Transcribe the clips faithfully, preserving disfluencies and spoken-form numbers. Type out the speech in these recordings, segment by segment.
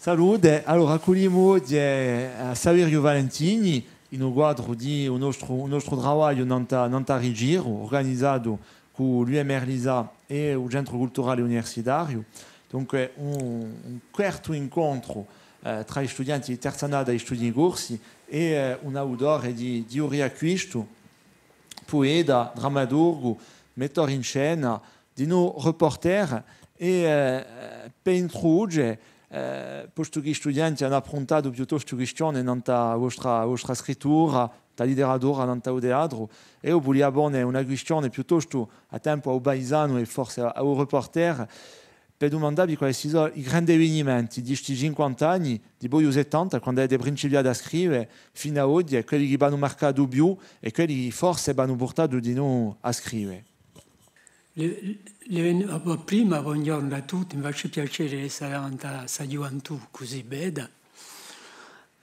Salute, allora accugliemu oghje, eh, à Saveriu Valentini, in u quadru di u nostru, u nostru travagliu nant'à, nant'à Rigiru, urganizatu cù l'U M R LISA è u Centru Culturale Universitariu. Dunque, un, un quartu incontru, eh, trà i studienti di terza annata di studii corsi è, eh, un autore di, di u Riacquistu, pueta, drammaturgu, mettore in scena, dinò reporter, è, eh, per intruduce, eh, postu chì i studienti anu appruntatu piuttostu quistione nant'à a vostra, a vostra scrittura, nant'à a literatura, nant'à u teatru, eiu vulia pone una quistione piuttostu à tempu à u paisanu è forse à, à u reporter, per dumandavvi quali si sò i grandi evenimenti di sti cinquanta anni, dipoi u settanta, quandu avete principiatu à scrive, finu à oghje, quelli chì v'anu marcatu più è quelli chì forse v'anu purtatu dinò à scrive. Le, le, prima, bonghjornu à tutti, mi face piacè d'esse davanti à sta ghjuventù cusì bella,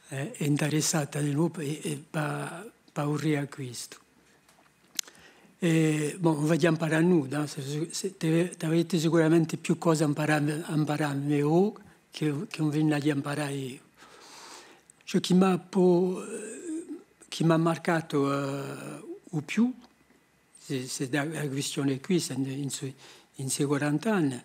eh, è interessata di novu è, è pà, pà u Riacquistu. È, bon, ùn v'aghju à amparà nudda, eh, sè, sè, t'avete sicuramente più cose à amparà, à amparà à mè, o chì, chì ùn vi n'aghju à amparà eiu. Ciò chì m'hà po-, eh, chì m'hà marcatu, eh, u più, sè, sè da, a quistione quì, sè in, in, in sti quaranta anni,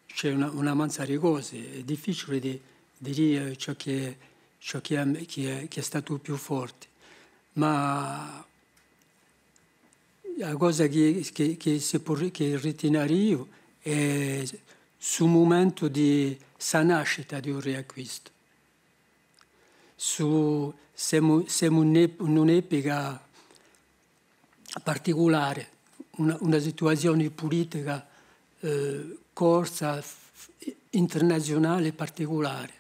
ci hè una, una manza di cose, hè difficiule di, di dì, eh, ciò chì, ciò chì hè, chì hè, chì hè statu u più forte. Ma a cosa chì, chì, chì si pò ri-, chì ritinarìu hè stu mumentu di sta nascita di u Riacquistu. Su, semu, semu in un'ep-, in un'epica particulare, una, una situazione pulitica, eh, corsa, f-, internaziunale particulare.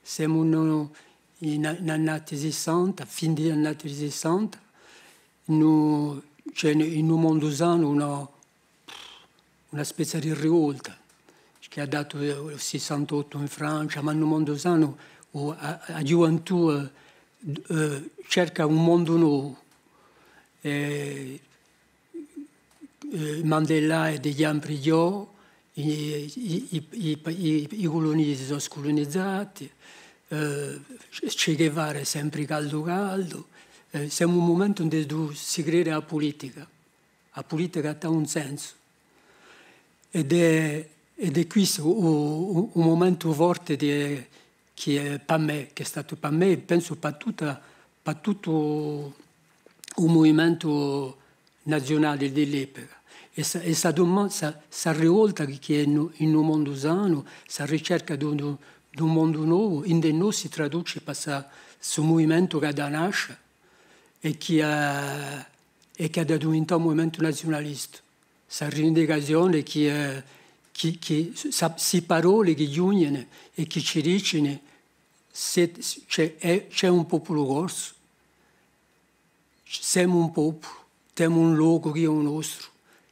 Semu in, in, in annati sessanta, fin di annati sessanta, in u, ci hè in u mondu sanu una, una spezia di rivolta, chì hà datu, eh, u sessantottu in Francia, ma in u mondu sanu, u, a, a ghjuventù, eh, d-, eh, cerca un mondu novu. Eh, eh, Mandela hè dighjà in prigiò, i, i culunisi sò sculunizati, eh, Che Guevara hè sempri caldu caldu, eh, semu in un mumentu induve si crede a pulitica. A pulitica t'hà un sensu. Ed hè, ed hè quistu u, u, u mumentu forte di, chì hè pà mè, chì hè statu pà mè, pensu pà tutta, pà tuttu u muvimentu naziunale di l'epica. È sta, è sta duma-, sta, sta rivolta chì, chì hè in u, in u mondu sanu, sta ricerca d'un, d'un, d'un mondu novu, ind'è noi si traduce pà sta, stu muvimentu chì hà da nasce, è chì hà, è chì hà da diventà un muvimentu naziunalistu. Sta rivindicazione chì, eh, chì, chì, sta, sti paroli chì ghjunghjenu è chì ci dicenu, sè, ci hè, ci hè un populu corsu, semu un populu, t'emu un locu chì hè u nostru,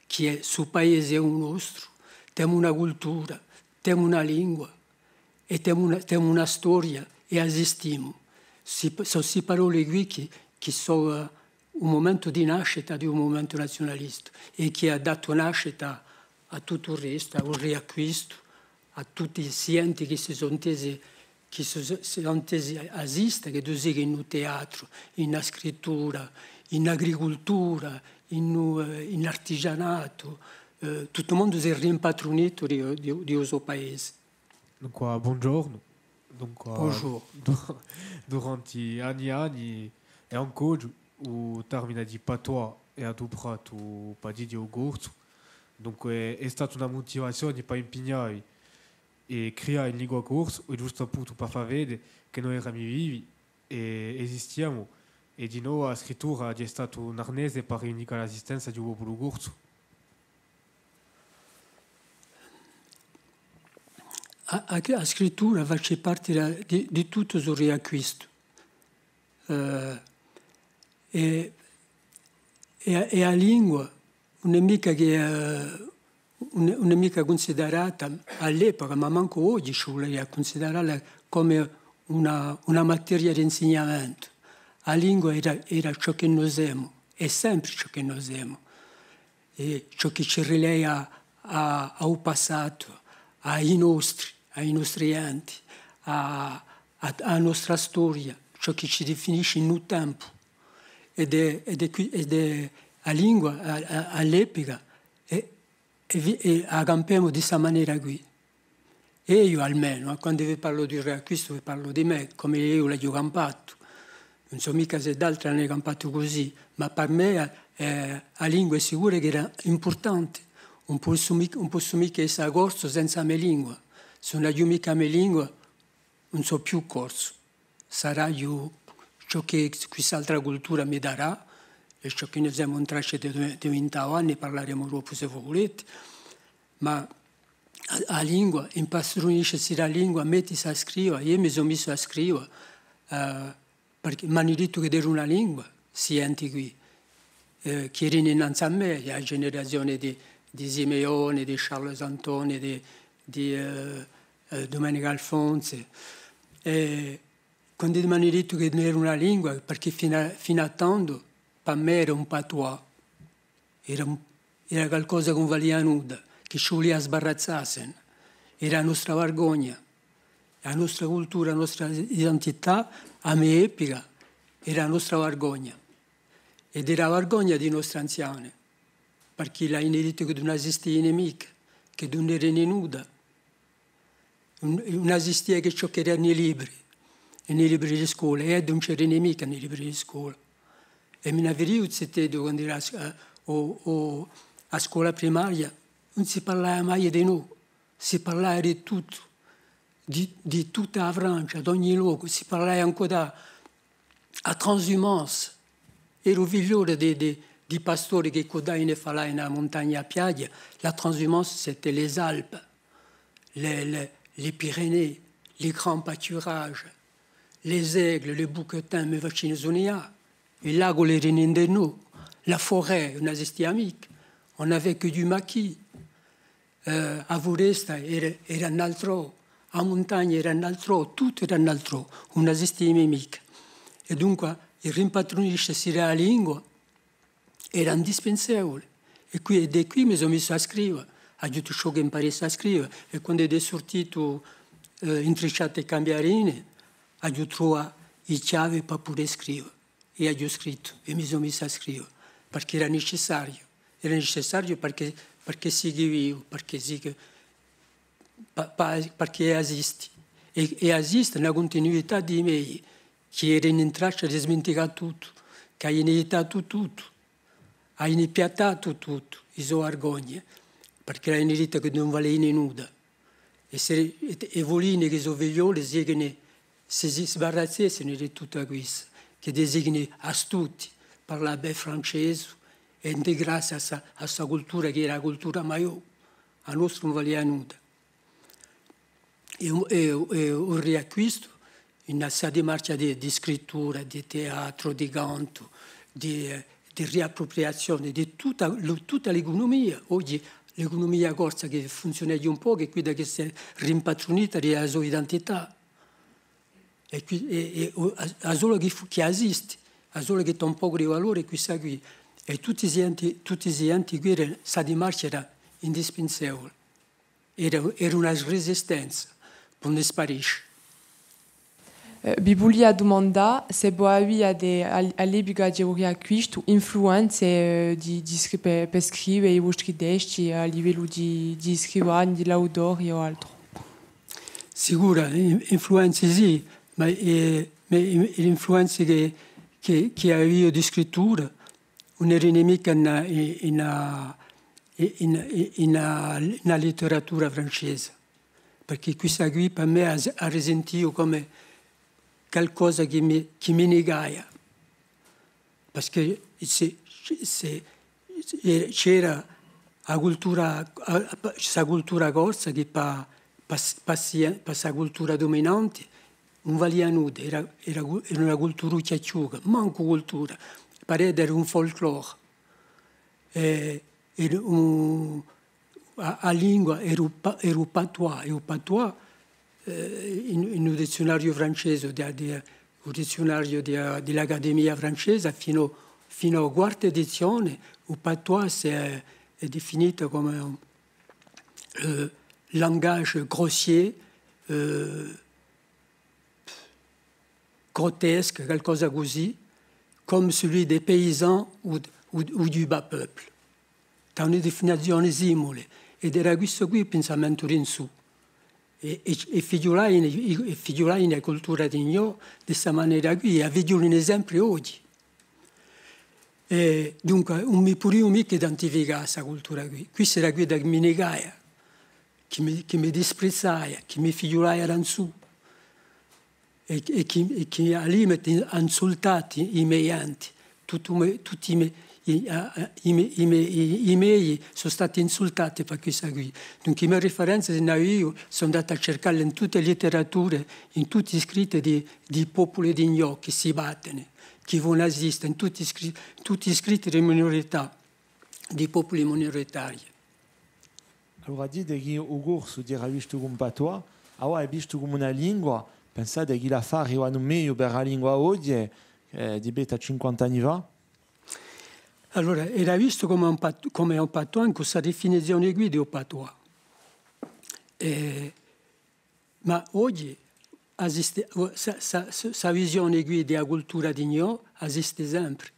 chì hè, stu paese hè u nostru, t'emu una cultura, t'emu una lingua, è t'emu una, t'emu una storia, è esistimu. Sti, sò sti paroli quì chì, chì sò, eh, u mumentu di nascita di u muvimentu naziunalistu, è chì hà datu nascita à tuttu u restu, à u Riacquistu, à tutti sti ghjenti chì si sò intesi, chì si sò, si sò intesi à, à esiste, ch'eddu sighi in u teatru, in a scrittura, in l'agricultura, in u, eh, in l'artigianatu, eh, tuttu u mondu s'hè rimpatrunitu di, di, di u so paese. Dunque, bonghjornu. Dunque, bonjour. Du-, duranti anni è anni, è ancu oghji, u termine di patois hè adupratu pà dì u corsu. Dunque, hè stata una mutivazione pà impignà vi è crià in lingua corsa, è ghjustu appuntu pà fà vede chì noi eramu vivi è esistiamu, è dinò a scrittura hè statu un arnese pà rivindicà l'esistenza di u populu corsu. A, a, a scrittura face parte da, di, di tuttu stu Riacquistu. Eh, è, è a, è a lingua ùn hè micca chè, eh, ùn hè, ùn hè micca cunsiderata à l'epoca, ma mancu oghji ci vuleria cunsideralla cum'è una, una materia d'insignamentu. A lingua era, era ciò chì no semu, hè sempri ciò chì no semu. È ciò chì ci rileia à, à u passatu, à i nostri, à i nostri ghjenti, à, à, à a nostra storia, ciò chì ci definisce in u tempu. Ed hè, ed hè qui, ed hè a lingua, à, à, à l'epica, è, è vi-, è a campemu di sta manera quì. È eiu almenu, eh, quandu vi parlu di u Riacquistu, vi parlu di mè, cum'è eiu l'aghju campatu. Ùn sò micca s'è d'altri l'anu campatu cusì, ma per mè, eh, a lingua hè sicura chì era impurtante. Ùn possu mic-, ùn possu micca esse corsu senza a me lingua. S'ùn aghju micca a me lingua, ùn sò più corsu. Saraghju ciò chì quist'altra cultura mi darà, è ciò chì no semu in traccia di, di diventà oghje, parlaremu dopu s'è vo vulete, ma a, a lingua, impatruniscesi di a lingua, mettisi à scriva, eiu mi sò missu à scriva, eh, perchè m'anu dittu chì era una lingua, sti ghjenti quì, eh, chì eranu innanzu à mè, a generazione di, di Simeone, di Charles Santone, di, di, eh, eh, Dumenicu Alfonzi. È quandu m'anu dittu chì ùn era una lingua, perchè finu à, finu à tandu, per mè era un patois. Era, era calcosa chì ùn valia nudda, chì ci vulia sbarrazzassene. Era a nostra vargogna, a nostra cultura, a nostra identità, a me epica, era a nostra vargogna. Ed era a vargogna di i nostri anziani, perchè l'anu dittu chì ùn esistianu micca, chì ùn eranu nudda. Ùn, ùn esistia chè ciò chì era in i libri, in i libri di scola, è ùn c'era nemica in i libri di scola. È mi n'avvidiu ziteddu quandu era à s-, à, o, o à scola primaria, ùn si parlava mai di noi, si parlava di tuttu, di, di tutta a Francia, d'ogni locu, si parlava ancu da, a transhumance. Eru figliolu di, di, di pastori chì cuddavanu è falavanu in a muntagna à a piaghja. La transhumance, c'était les Alpes, les, les, les Pyrénées, les grands pâturages, les aigles, les bouquetins, mi facini sunnià. I laghi eranu ind'è noi, la forêt ùn esistia micca, on n'avait que du maquis. Eh, a furesta era, era un altru, a muntagna era un altru, tuttu era un altru, ùn esistia micca. È dunque, u rimpatruniscesi di a lingua era indispensevule. È quì, è da quì mi sò missu à scriva, aghju tuttu ciò chì imparai à scriva, è quandu hè surtitu, eh, Intricciate è cambiarine, aghju truvatu i chjavi per pudè scriva. È aghju scrittu, è mi sò missu à scriva, perchè era nicissariu. Era nicissariu perchè, perchè sicu vivu, perchè sicu, pa-, pa-, perchè esisti. È, è esisti una cuntinuità di i mei, chì eranu in traccia di sminticà tuttu, chì avanu ghjittatu tuttu, tuttu. Avanu piattatu tuttu, i so vargogni, perchè l'avanu dittu chì ùn valianu nudda. È s'è, è, è vulianu chì i so figlioli sighini, si, si sbarrazzessini di tuttu quessu, chì sighini astuti, parlà bè francese, è integrassi à sta, à sta cultura chì era a cultura maiò, a nostra ùn valia nudda. È, è, è u Riacquistu, in sta dimarchja di, di scrittura, di teatru, di cantu, di, eh, di riappropriazione di tutta, lu-, tutta l'ecunumia. Oghje l'ecunumia corsa chì funziona un pocu, hè quidda chì s'hè rimpatrunita di a so identità. È quì, è, è, o, a, a sola chì fu-, chì esisti, a sola chì hà un pocu di valore hè quissa quì. È tutti sti ghjenti, tutti sti ghjenti quì era, sta dimarchja era indispensevule. Era, era una resistenza, per ùn sparisce. Eh, vi vulia dumandà s'è vo aviate à, à l'epica di u Riacquistu influenze, eh, di, di scri-, per, per scrive i vostri testi à livellu di, di scrivani, di l'autori o altru. Sicura, in-, influenze sì, ma, eh, ma, eh, l'influenze chì, chì, chì aviu di scrittura, ùn eranu micca in, in, in, in, in a literatura francese, perchè quissa quì per mè hà, hà risentiu cum'è calcosa chì mi, chì mi negaia, perchè s'è, s'è, s'è c'era a cultura, a, a, sta cultura corsa chì pà, pà, pà sta cultura duminante ùn valia nudda, era, era, era una cultura chjuca, mancu cultura, pare era un folklore. È, è un, a, a lingua era u pa-, era u patois, è u patois, eh, in, in u dizziunariu francese, di, di, u dizziunariu di, di l'Accademia francese, finu, finu à a quarta edizione, u patois hè, hè definitu cum'è un, eh, langage grossier euh, grotesque, qualcosa cusì, comme celui des paysans ou, ou, ou du bas peuple. T'hà una definizione simule, ed era questu quì u pensamentu d'Inzù. È, è, è fighjulà in, è fighjulà in a cultura di noi, di sta manera quì, è a fighjulini sempre oghje. È dunque, ùn mi pudiu micca identificà à sta cultura quì. Quissa era quidda chì mi negaia, chì mi, chì mi disprezzaia, chì mi fighjulaia d'Inzù. È, è chì, è chì à limite hà insultatu i me ghjenti, tutti i me, tutti i me, i, a, a, i me, i me, i, i mei sò stati insultati per quissa quì. Dunque, i me riferenze, sò andatu à circalli in tutte e litterature, in tutti i scritti di, di populi di noi chì si battini, chì voni à esiste, in tutti i scri-, tutti i scritti di minorità, di populi minuritarii. Allora, dite chì u corsu era vistu cum'è un patois, avà hè vistu cum'è una lingua, pensate chì l'affari vanu megliu per a lingua oghje, eh, di pettu à cinquanta anni fà? Allora, era vistu cum'è un pat-, cum'è un patois, incù sta definizione quì di u patois. Eh, Ma oghje esiste, sta, sta, sta visione quì di a cultura di noi esiste sempre.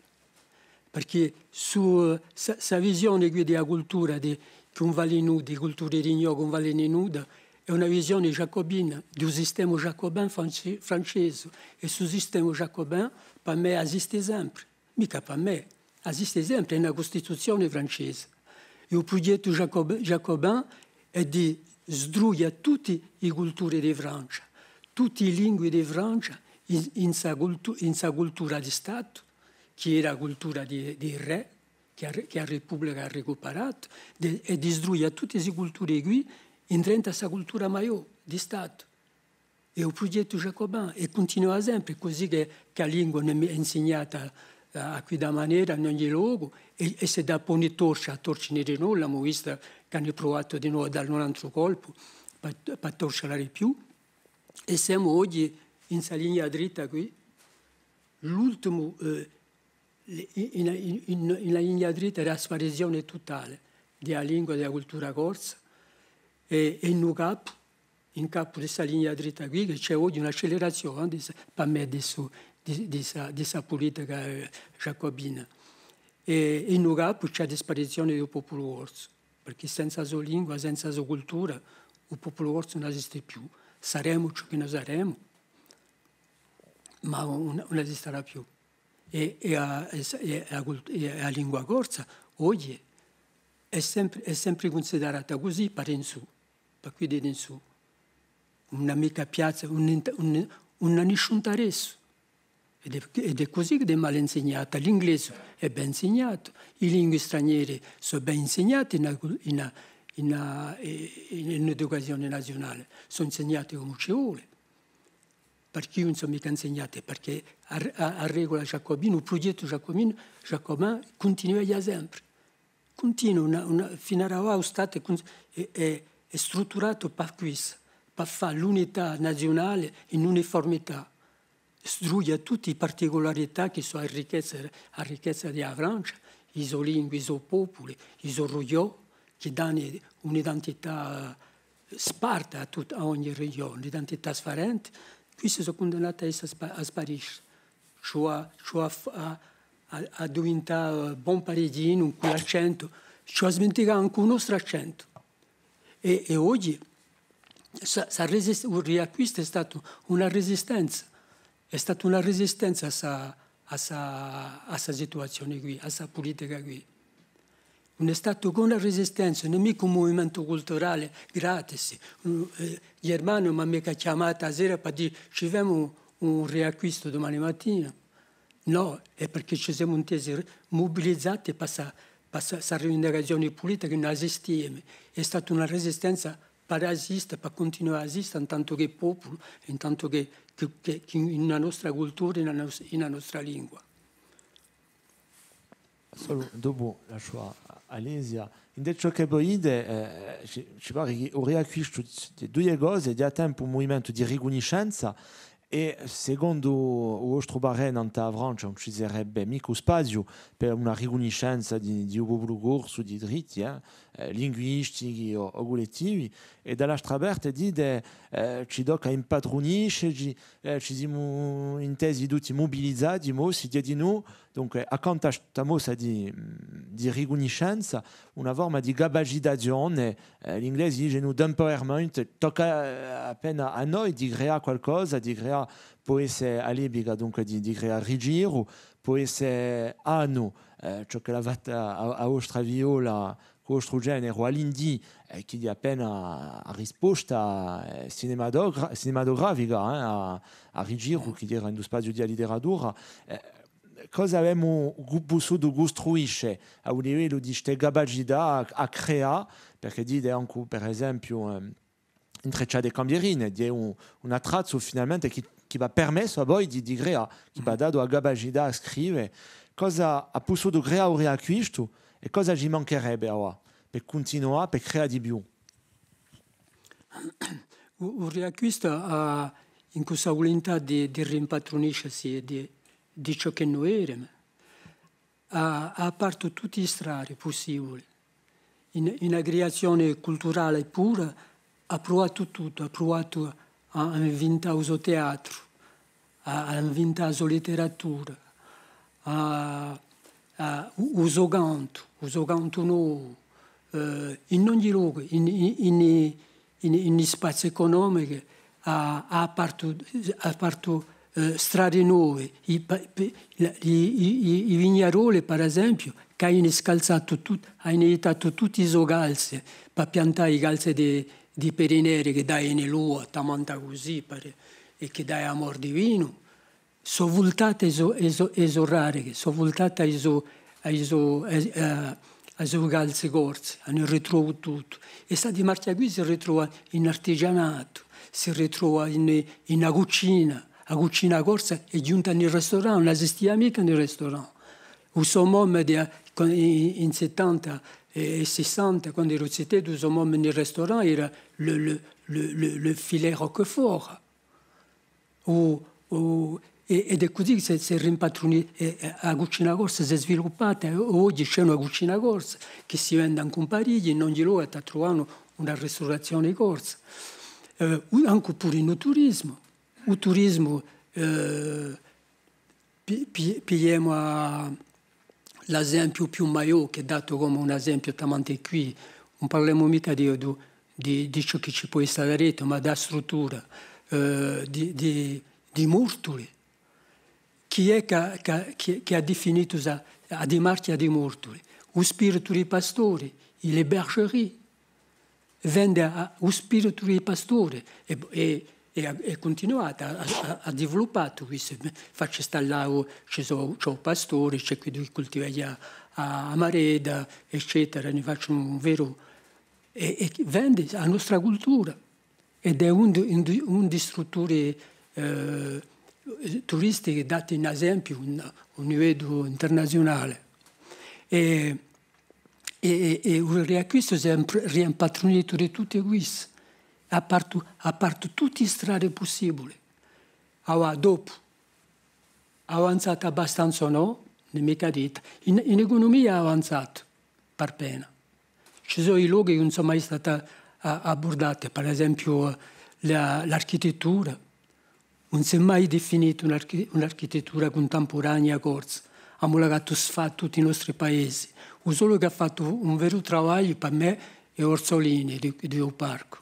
Perchè sta, sta visione quì di a cultura di, chì ùn vali nudda, di cultura di noi chì ùn vali nudda, hè una visione giacobina, di u sistema jacobin franci-, francese. È stu sistema jacobin, per mè, esiste sempre. Micca per mè, esiste sempre in a Custituzione francese. È u prughjettu jacob-, jacobin hè di sdrughjà tutti i culturi di Francia, tutti i lingui di Francia in, in sa cultu-, in sa cultura di Statu, chì era a cultura di, di i rè, chì a, chì a Republica hà ricuperatu, di, è di sdrughjà tutti sti culturi quì, indrentu à sa cultura maiò di Statu. Hè u prughjettu jacobin, è cuntinua sempre, cusì chì, chì a lingua ùn hè insignata à, à quidda manera in ogni locu, è, è s'edda poni torcia, a torcini di novu, l'emu vista chì ani pruvatu di novu à dalli un antru colpu, pà, pà torcela di più. È semu oghje in sta linea dritta quì, l'ultimu, eh, in, in, in, in a linea dritta di a sparizione tutale di a lingua è di a cultura corsa, è, è in u capu, in capu di sta linea dritta quì, chì ci hè oghje un'accelerazione, eh, di sa, per mè, di stu, di, di sta, di sta pulitica, eh, jacobina. È, è in u capu ci hè a disparizione di u populu corsu, perchè senza a so lingua, senza a so cultura, u populu corsu ùn esiste più. Saremu ciò chì no saremu, ma ùn, ùn esistarà più. È, è a, è sa-, è a cult-, è a lingua corsa, oghje, hè sempri, hè sempri cunsiderata cusì, per in sù, per quiddi di in sù. Ùn hà micca piazza, ùn, ùn, ùn hà nisciun interessu. Ed hè, ed hè cusì chì hè mali insignata. L'inglese hè ben insignatu, i lingui stranieri sò ben insignati in a cul-, in a, in a, eh, in, in l'educazione naziunale, sò insignati cum'è ci vole. Perchè ùn sò micca insignati? Perchè a, a, a regula jacobina, u prughjettu jacobinu, jacobin, cuntinua sempre. Cuntinua una, una, fin'à avà u Statu hè cun-, hè, hè, hè strutturatu per quissa, per fà l'unità naziunale in uniformità. Sdrughja tutti i particularità chì sò a ricchezza, a ricchezza di a Francia, i so lingui, i so populi, i so rughjò, chì dani un'identità sparta à tut-, à ogni rughjò, un'identità sfarenti, quissi sò cundannati à essa spa-, à sparisce. Ci vò à, ci vò à f-, à, à, à diventà, eh, bon parighjinu, cù l'accentu, ci vò à sminticà ancu u nostru accentu. È, è oghje, sta, sta resist-, u riacquistu hè statu una resistenza, hè statu una resistenza à sta, à sta, à sta situazione quì, à sta pulitica quì. Ùn hè statu chè una resistenza, ùn hè micca un muvimentu culturale gratis. Un, eh, Ghjermaniu m'hà micca chjamatu a sera per dì: «Ci femu un riacquistu dumani matina?» Nò, hè perchè ci semu intesi mubilizati per sta, per sta, sta rivindicazione pulitica chì ùn esistia. Hè stata una resistenza per esista, per cuntinuà à esista, intantu chè populu, intantu chè, chè, chè, chè in a nostra cultura, in a nos-, in a nostra lingua. Solu dopu lasciu à, à Alesia. In ciò chì vo dite, eh, ci, ci pare chì u riacquistu di duie cose, hè à tempu un muvimentu di ricunniscenza è, secondu u vostru parè, nant'à a Francia ùn ci sarebbe micca u spaziu per una ricunniscenza di, di u populu corsu, di dritti, eh, eh, linguistichi o, o cullettivi, è da l'altra parte dite, eh, ci tocca impatrunisceci, eh, ci simu intesi tutti mubilizati, mossi, dighjeti nò, dunque, accantu à sta mossa di, di ricunniscenza, una forma di capacitazione, eh, l'inglesi dicenu d'empowerment, tocca, eh, appena à noi di creà qualcosa, di creà, pò esse à l'epica, dunque, di, di creà Rigiru, pò esse à noi, eh, ciò ch'ella hà fattu a, a vostra figliola cù u vostru generu, à l'Indì, eh, chì hè appena a risposta, eh, cinematogra-, cinematografica, eh, à, à Rigiru, chì era in u spaziu di a literatura. Eh, cosa avemu gu-, pussutu custruisce à u livellu di ste capacità à, à creà, perchè dite ancu, per esempiu, ehm, Intrecciate è Cambierine, hè un, un attrazzu finalmente chì, chì v'hà permessu à voi di, di creà, chì v'hà datu a capacità à scrive. Cosa hà pussutu creà u Riacquistu è cosa ci mancherebbe avà per cuntinuà, per creà di più? U, u Riacquistu hà, in questa vuluntà di, di rimpatruniscesi di, di ciò chì no eremu, hà, hà apertu tutti i strati pussibuli. In, in a creazione culturale pura hà pruvatu tuttu, hà pruvatu à, à invintà u so teatru, à, à invintà a so literatura, à, à u, u so cantu, u so cantu novu, eh, in ogni locu, in, in, in, in, in i spazi ecunomichi, hà, hà apertu, hà apertu, eh, strade nove, i pa-, pe-, la, i, i, i, i vignaroli, per esempiu, chì anu scalzatu tut-, anu ghjittatu tutti i so calzi, per piantà i calzi di, di Pirinei chì daianu l'uva, tamanta cusì, pare, è chì daianu amor di vinu. Sò vultati à i so, à i so, à i so radichi, sò vultati à i so, à i so, à, à, à i so calzi corsi, anu ritrovu tuttu. È sta dimarchja quì si ritrova in artigianatu, si ritrova in, in a cucina. A cucina corsa hè ghjunta in i ristoranti, ùn esistia micca in i ristoranti. U so mome di, in, in settanta è, è sessanta, quandu eru ziteddu, u so mome in i ristoranti era le, le, le, le, le filet Roquefort. U, u, è, ed hè cusì chì s'hè, s'hè rimpatruni-, è, è a cucina corsa s'hè sviluppata, è oghje ci hè una cucina corsa chì si vende ancu in Parigi, in ogni locu sta truvanu una ristorazione corsa. Eh, u-, ancu puru in u turismu. U turismu, eh, pi-, pi-, pigliemu a, l'esempiu più maiò chì hè datu cum'è un esempiu tamante quì, ùn parlemu micca di, di, di ciò chì ci pò esse daretu, ma di a struttura, eh, di, di, di Murtuli. Chì hè chì, chì, chì, chì hà difinitu a, a dimarchja di Murtuli? U spiritu di i pastori, i, les bergeries. Vende à, à u spiritu di pastori è, è, è hà, hè cuntinuatu à, à, à, hà sviluppatu quessu. Facciu stà là, ci sò, ci hè u pastori, ci hè quiddu chì cultiva a, a, a mareta, eccetera. Ne facciu un veru, è, è vende a nostra cultura. Ed hè un di, un di, un di strutturi, eh, turistichi dati in esempiu, un, un liveddu internaziunale. È, è, è, è u Riacquistu s'hè impr-, rimpatrunitu di tutti quissi, hà apertu, hà apertu tutti i strati pussibuli. Avà, dopu, avanzatu abbastanza o nò, ùn hè micca detta. In, in ecunumia hà avanzatu, par pena. Ci sò i lochi chì ùn sò mai stati a-, a-, abburdati, par esempiu, la, l'architittura. Ùn s'hè mai difinitu un'archi-, un'architittura cuntempuranea corsa. Emu lasciatu sfà tutti i nostri paesi. U solu chì hà fattu un veru travagliu, par mè, hè Orsolini di, di u Parcu,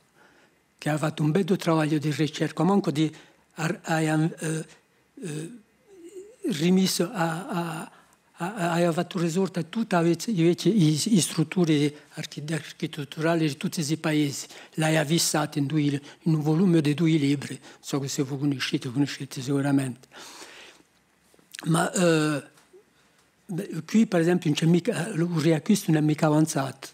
chì hà fattu un beddu travagliu di ricerca, mancu di ar-, a-, eh, eh, rimissu à, à, à, hà fattu risorta tutti i vechji, i vechji, i, i strutturi archi-, archititturali di tutti i paesi. L'hà fissatu in dui, in un vulume di dui libri, ùn sò s'è vo cunnisciti, cunnisciti sicuramente. Ma, eh, bè, quì, par esempiu, ùn ci hè micca, u Riacquistu ùn hè micca avanzatu.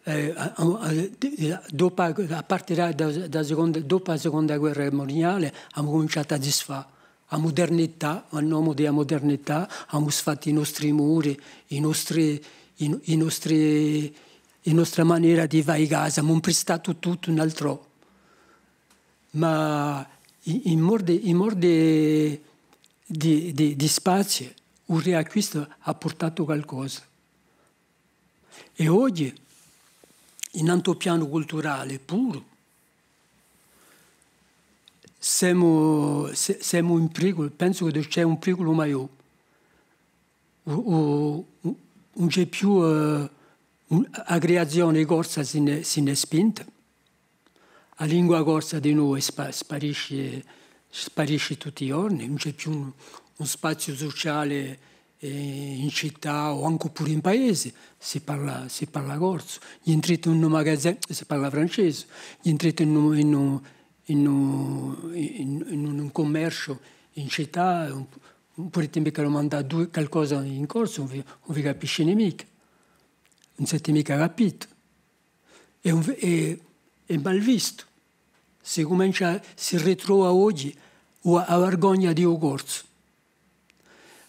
Eh, a, a, a, di, di, dopu, à partiri da, da, da a seconda, dopu a seconda guerra mundiale, emu cuminciatu à disfà. A mudernità, à nome di a mudernità, emu sfattu i nostri muri, i nostri, i, i nostri, i nostra manera di fà i casi, emu impristatu tuttu un altru. Ma in, in mor di, in mor di, di, di, di spaziu, u Riacquistu hà purtatu qualcosa. È oghje, in tantu pianu culturale puru, semu, se-, semu in periculu, pensu chì ci hè un periculu maiò. U-, u-, u-, ùn ci hè più, eh, un-, a creazione corsa si n'hè, si n'hè spinta. A lingua corsa di noi spa-, sparisce, sparisce tutti i ghjorni, ùn ci hè più un, un spaziu suciale, eh, in cità o ancu puru in paesi, si parla, si parla corsu. Ghjentrite in un magazinu, si parla francese, ghjentrite in un, in un, in un, in, in un cummerciu in cità, ùn, ùn pudete micca dumandà dui, calcosa in corsu, ùn vi, ùn vi capiscenu micca, ùn site micca capitu. Hè un ve-, hè, hè mal vistu. Si cumencia, si ritrova oghje a, a vargogna di u corsu,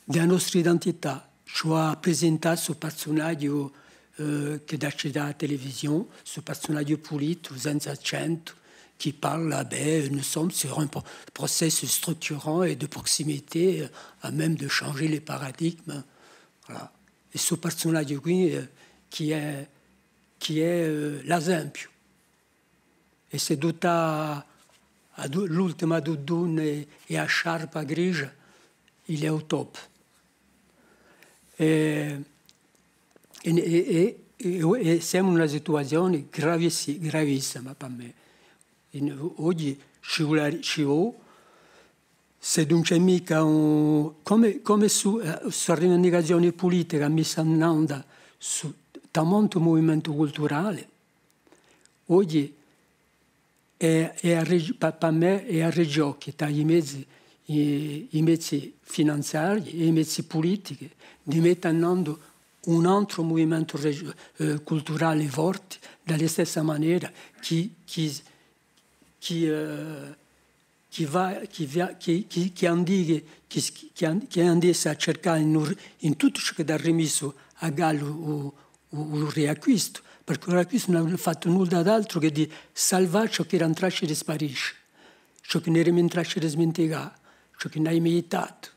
di a nostra identità. Ci hà presentatu stu parsunaghju, eh, chì hà da cità à a televisione, stu parsunaghju pulitu, senza accentu, chì parla, bè, nous sommes sur un pro-, processus structurant et de proximité, euh, à même de changer les paradigmes. Voilà. È stu parsunaghju quì, eh, chì hè, chì hè, eh, l'esempiu. È s'è dutà a du-, l'ultima duduna è, è a sciarpa grigia, il est au top. È, è, è, è, è, è semu in una situazione gravissi-, gravissima per mè. In, oghje ci vole, ci vole, s'è ùn ci hè micca un, cume, cume su, eh, sta rivendicazione pulitica messa in anda su tamantu muvimentu culturale, oghje hè, hè à reg-, pà, pà mè hè à reghjocchi trà i mezi, i, i mezi finanziarii è i mezi pulitichi, di mette in anda un antru muvimentu reg-, eh, culturale forte, di a stessa manera chì, chì, chì, eh, chì và, chì và, chì, chì, chì andichi, chì, chì and-, chì andessi à circà in u-, in tuttu ciò chì hà rimissu à galla u, u, u riacquistu, perchè u riacquistu ùn hà fattu nudda d'altru chè di salvà ciò chì era in traccia di sparisce, ciò chì n'eramu in traccia di sminticà, ciò chì n'avemu ghjittatu,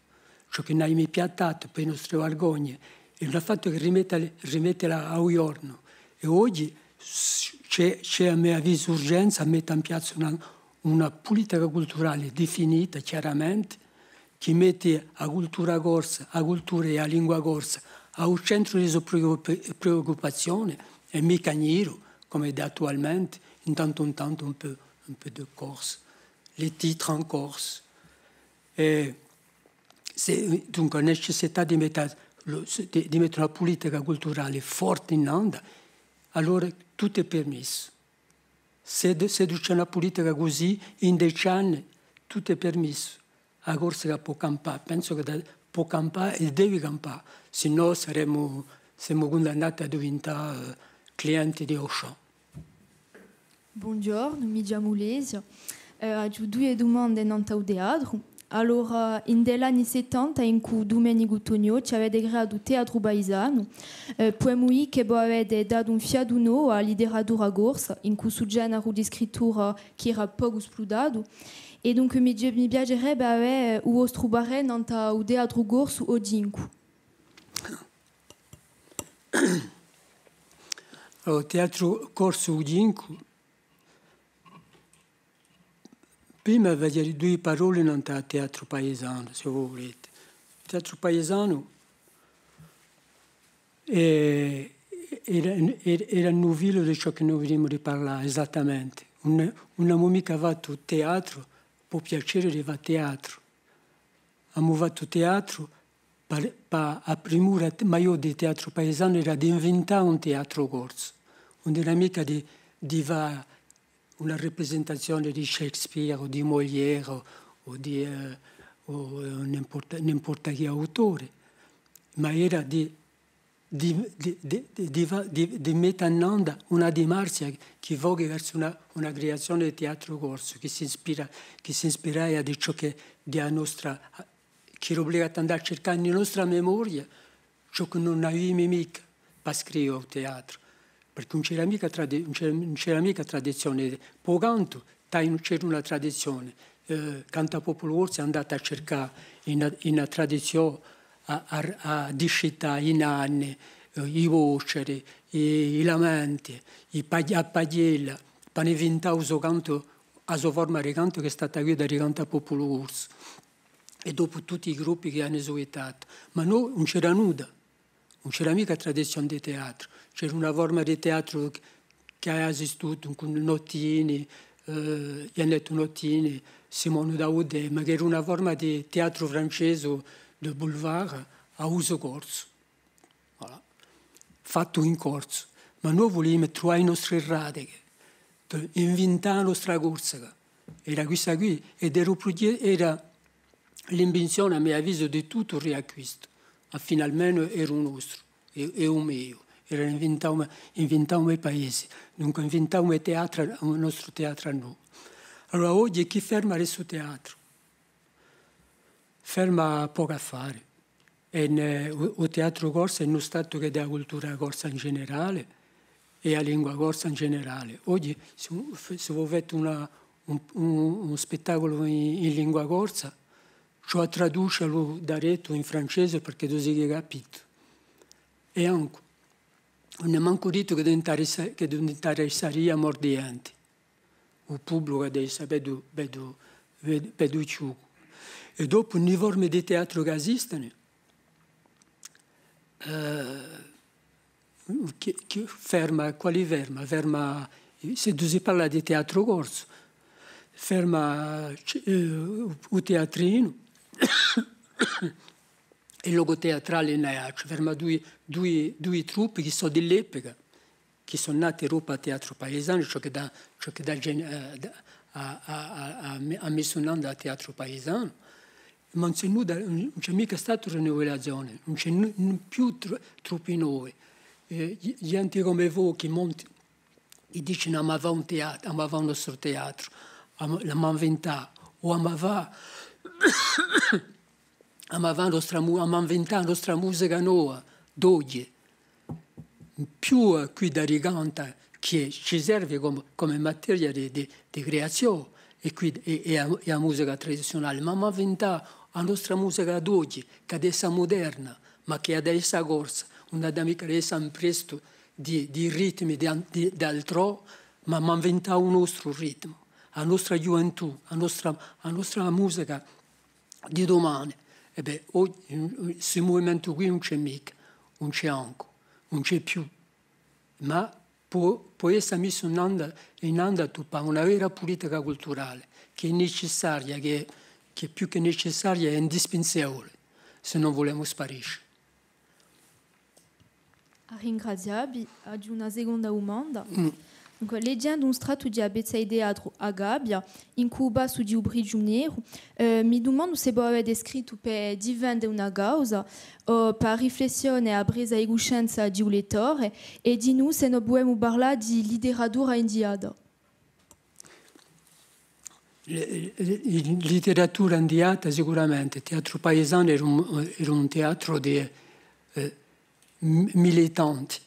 ciò chì n'avemu piattatu per e nostre vargogne, è ùn hà fattu chè rimettela, rimettela à u ghjornu. È oghje s-, ci hè, ci hè, à me avisu, urgenza à mette in piazza una, una pulitica culturale definita chjaramente, chì metti a cultura corsa, a cultura è a lingua corsa à u centru di e so preoccup-, preoccupazione, è micca in ghjiru, cum'hè attualmente, in tantu in tantu un peu, un peu de corse, les titres en corse. È s'è, dunque, a necessità di mette, di, di mette una pulitica culturale forte in anda, allora tuttu hè permissu. S'è, s'è ci hè una pulitica cusì, in dece anni, tuttu hè permissu. A Corsica pò campà, pensu chì da-, pò campà è devi campà, sinnò saremu, semu cundannati à diventà, eh, clienti di Auchan. Bonghjornu, mi chjamu Lesia. Eh, aghju duie dumande nant'à u teatru. Allora, in l'anni settanta, incù Dumenicu Tognotti, avete creatu u Teatru Paisanu. Eh, pudemu dì chì vo avete datu un fiatu novu à a literatura corsa, incù stu generu di scrittura chì era pocu splutatu. È dunque mi, mi piacerebbe avè u vostru parè nant'à u teatru corsu oghjincu. Allora, u teatru corsu oghjincu, prima vogliu dì dui paroli nant'à u Teatru Paisanu, s'è vo vulete. U Teatru Paisanu hè, era, era, era u nuvillu di ciò chì noi venimu di parlà, esattamente. Ùn, ùn amu micca fattu teatru pà u piacè di fà teatru. Amu fattu teatru pà, pà a primura maiò di u Teatru Paisanu era d'inventà un teatru corsu. Ùn era micca di, di fà una riprisentazione di Shakespeare o di Molière o di, eh, o, eh, n'importa, n'importa chì autore, ma era di, di, di, di, di, di fa-, di, di mette in anda una dimarzia chì voghi versu una, una creazione di teatru corsu, chì s'ispira, chì s'ispiraia di ciò chì, di a nostra, chì era ubligatu à andà à circà in a nostra memoria, ciò chì ùn aviamu micca pà scriva u teatru, perchè ùn c'era micca tradi-, ùn c'era, ùn c'era micca tradizione, pà u cantu, tai ùn c'era una tradizione, eh, Cantapopulu Corsu hè andatu à circà in a, in a tradizione à, à, à discità in anni, i vosceri, i, i lamenti, i pag-, a paghjella, pà invintà u so cantu, a so forma di cantu chì hè stata quidda di cantà à u populu corsu. È dopu tutti i gruppi chì anu seguitatu. Ma nò, ùn c'era nudda. Ùn c'era micca tradizione di teatru. C'era una forma di teatru chì, chì avia esistutu cù Nottini, eh, Ghjannettu Nottini, Simone Daudè, ma chì era una forma di teatru francese de boulevard à usu corsu. Voilà. Fattu in corsu. Ma noi vuliamu truvà i nostri radichi, invintà a nostra Corsica. Era quissa quì, ed era u prughje-, era l'invinzione, à me avisu, di tuttu u riacquistu. Ma finalmente era u nostru, è, è u meiu. Era invintà u me, invintà u me paesi. Dunque invintà u me teatru, u nostru teatru à noi. Allora, oghje chì ferma stu teatru? Ferma pocu affari. È, eh, u, u teatru corsu hè in u statu chì hè a cultura corsa in generale è a lingua corsa in generale. Oghje, s'è, s'è vo feti una, un, un, un spettaculu in, in lingua corsa, ci hè à traducilu daretu in francese perchè ùn si capisci. È ancu, ùn hè mancu dittu chì ùn interessa-, chì ùn interessaria à molti ghjenti. U publicu hà da essa beddu, beddu, beddu, beddu chjucu. È dopu, in i formi di teatru chì esistenu, eh, chì, chì ferma, quali ferma? Ferma, s'è si parla di teatru corsu, ferma, eh, u, u teatrinu, è locu teatrali in Aiacciu, ferma dui, dui, dui truppi chì sò di l'epica, chì sò nati dopu à Teatru Paisanu, ciò chì hà, ciò chì hà gen-, eh, hà, hà, hà, hà, hà messu in anda à Teatru Paisanu, ma ùn ci hè nudda, ùn ci hè micca statu rinuvelazione, ùn ci hè nu-, nu-, più tru-, truppi novi. Eh, ghj-, ghjenti cum'è voi chì monti, chì dicenu: «Emu à fà un teatru, emu à fà un nostru teatru, emu, l'emu à invintà, o emu à fà, emu à fà a nostra mu-, emu à invintà a nostra musica nova, d'oghje.» Più, eh, quidda di cantu chì ci servi cum'è, cum'è materia di, di, di creazione, è quì, è, è a, è a musica tradiziunale, ma emu à invintà a nostra musica d'oghje, chì hà da essa muderna, ma chì hà da essa corsa, ùn hà da micca essa imprestu di, di ritmi di an-, di, d'altrò, ma emu à invintà u nostru ritmu, a nostra ghjuventù, a nostra, a nostra musica di dumane. È bè, o-, stu muvimentu quì ùn ci hè micca, ùn ci hè ancu, ùn ci hè più. Ma pò, pò essa messu in anda, in anda tù pà una vera pulitica culturale, chì hè necessaria, chì hè, chì hè più chè necessaria, hè indispensevule, s'è ùn vulemu sparisce. À ringrazià vi, aghju una seconda dumanda. Mm. Dunque, leghjendu un strattu di a pezza di teatru A Gabbia, incù u passu di u prigiuneru, eh, mi dumandu s'è vo avete scrittu per difende una causa, o per a riflessione è a presa di cuscenza di u lettore, è dinù s'è no pudemu parlà di literatura indiata. Li-, li-, literatura indiata, sicuramente. Teatru Paisanu era un, era un teatru di, eh, m-, militanti,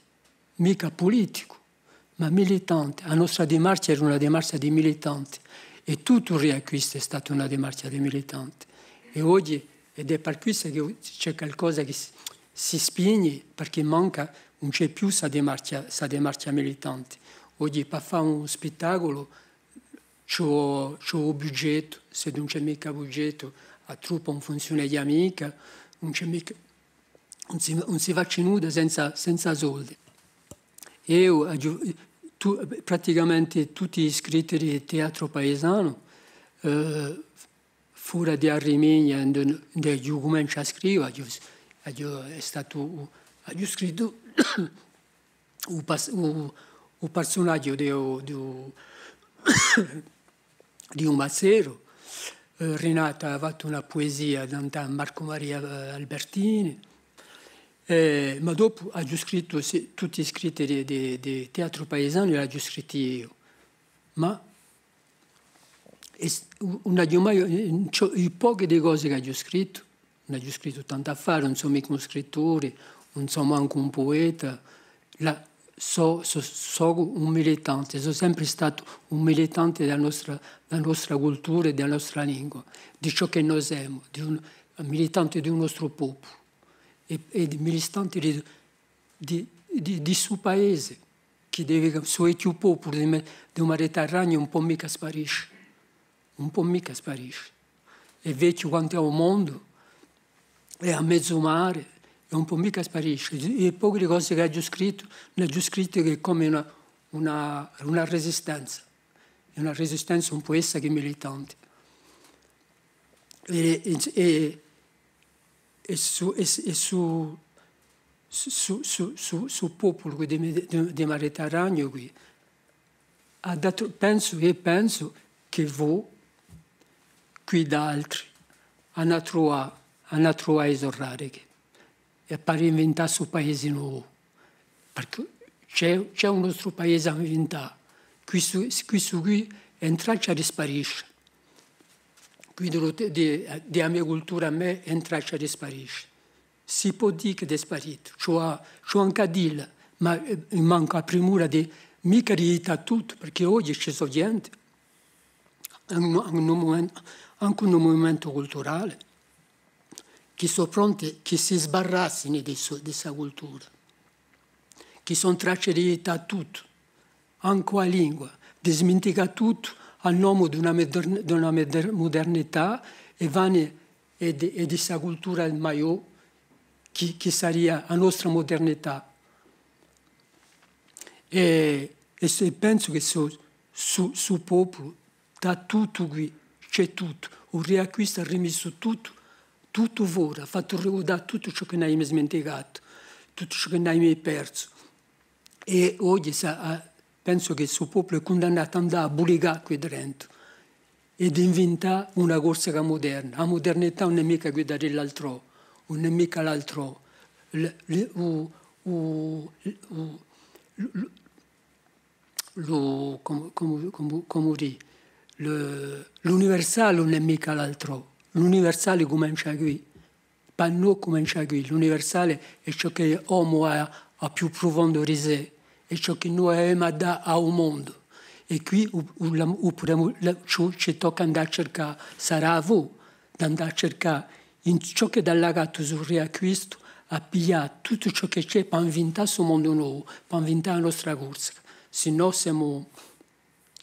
micca puliticu, ma militanti. A nostra dimarchja era una dimarchja di militanti, è tuttu u Riacquistu hè statu una dimarchja di militanti. È oghje, ed hè per quissa chì ci hè qualcosa chì si, si spigni, perchè manca, ùn ci hè più sta dimarchja, sta dimarchja militanti. Oghje, per fà un spettaculu, ci vò, ci vò u bugettu, s'è ùn ci hè micca bugettu, a truppa ùn funziuneghja micca, ùn ci hè micca, ùn si, ùn si face nudda senza, senza soldi. Eiu aghju, tu-, praticamente tutti i scritti di Teatru Paisanu, eh, fora di A Rimigna, induv'è, induv'è eiu cumenciu à scriva, aghju, aghju, hè statu, aghju scrittu u pas-, u, u parsunaghju di u, di u, di u mazzeru. Eh, Rinata hà fattu una puesia nant'à Marcu Maria, eh, Albertini. Eh, ma dopu aghju scrittu, sì, tutti i scritti di, di, di Teatru Paisanu l'aghju scritti eiu. Ma è s-, u-, ùn aghju mai, eh, ciò, i pochi di cosi ch'aghju scrittu, ùn aghju scrittu tantu affari, ùn sò micca un scritturi, ùn sò mancu un pueta, là, sò, sò, sò un militanti, sò sempri statu un militanti di a nostra, di a nostra cultura è di a nostra lingua, di ciò chì no semu, di un, militanti di u nostru populu è, è di militanti di, di, di, di stu paese, chì deve, stu vechju populu di me-, di u Mediterraniu ùn pò micca sparisce. Ùn pò micca sparisce. Hè vechju quant'è u mondu, hè à mezu mare, è ùn pò micca sparisce. È poche di e cose ch'aghju scrittu, n'aghju scrittu chì hè cum'è una, una, una resistenza. È una resistenza ùn pò esse chè militante. È, è, è, è stu, è, è stu, stu, stu, stu, stu populu quì di, di, di Mediterraniu quì, hà datu, pensu, eiu pensu chì vo, quì d'altri, anu à truvà, anu à truvà i so radichi è per invintà stu paese novu. Perchè ci hè, ci hè un nostru paese à invintà. Quistu, quistu quì hè in traccia di sparisce. Quì di, di, di a me cultura à mè hè in traccia di sparisce. Si pò dì chì hè sparitu. Ci hè, ci hè ancu à dilla, ma, eh, mancu a primura di, micca di dì tuttu, perchè oghje ci sò ghjente, ancu, ancu in un mumen-, ancu in un muvimentu culturale, chì sò pronti, chì si sbarrassini di su-, di sta cultura, chì sò in traccia di dì tuttu, ancu a lingua, di sminticà tuttu à nome d'una moder-, d'una moder-, mudernità è vani è di, è di sta cultura maiò chì, chì saria a nostra mudernità. È, è sè pensu chì stu, stu, stu populu, da tuttu quì, ci hè tuttu, u riacquistu hà rimissu tuttu, tuttu fora, hà fattu ricurdà tuttu ciò chì n'avemu sminticatu, tuttu ciò chì n'avemu persu. È oghje sa-, à, pensu chì stu populu hè cundannatu à andà à bulicà quì drentu è d'invintà una Corsica muderna. A mudernità ùn hè micca quidda di l'altrò, ùn hè micca l'altrò. L-, l-, u, u, u, lu, lu, comu, comu, comu, comu dì, lu, l'universale ùn hè micca l'altrò. L'universale cumencia quì. Pà no cumencia quì, l'universale hè ciò chì omu hà, hà più prufondu di sè, hè ciò chì no avemu à dà à u mondu. È quì u, u, la, u pudemu, la, ci, ci tocca à andà à circà, sarà à voi d'andà à circà in ciò chì hè allagatu sul riacquistu, à piglià tuttu ciò chì ci hè pà invintà stu mondu novu, pà invintà a nostra Corsica. Sinnò semu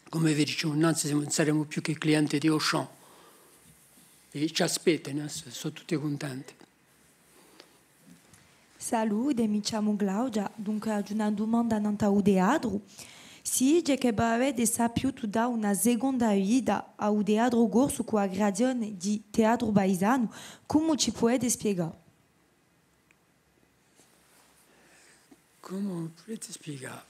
Cum'è vi dicevu nanzi, ùn saremu più chè clienti di Auchan. È ci aspettanu, eh, sò, sò tutti cuntenti. Salute, mi chjamu Claudia, dunque aghju una dumanda nant'à u teatru. Si dice chì vo avete sapiutu dà una seconda vita à u teatru corsu cù a creazione di Teatru Paisanu, cumu ci pudete spiegà? Cumu pudete spiegà?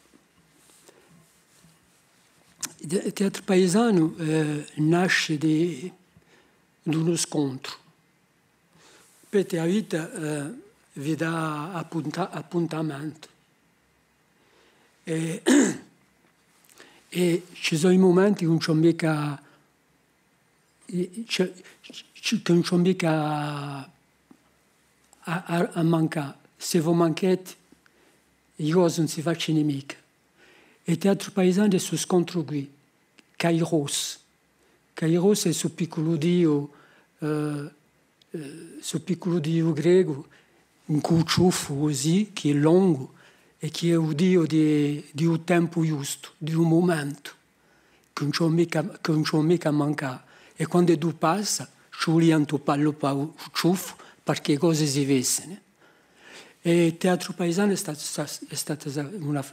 Il te-, Teatru Paisanu, eh, nasce di, d'unu scontru. Perchè a vita, eh, vi dà appunta-, appuntamentu. È, è ci sò i mumenti chì ùn ci hè micca, eh, ci, ci, chì ùn ci hè micca à, à, à mancà. S'è vo mancheti, i cosi ùn si facini micca. È Teatru Paisanu hè stu scontru quì, Kairos. Kairos hè stu picculu diu, eh, eh, stu picculu diu grecu, incù u ciuffu cusì, chì hè longu, è chì hè u diu di, di u tempu ghjustu, di u mumentu, chì ùn ci vò micca, chì ùn ci vò micca à mancà. È quand'eddu passa, ci vulia à tuppallu pà u, u ciuffu, perchè e cose si fessini. È Teatru Paisanu hè statu, hè statu una,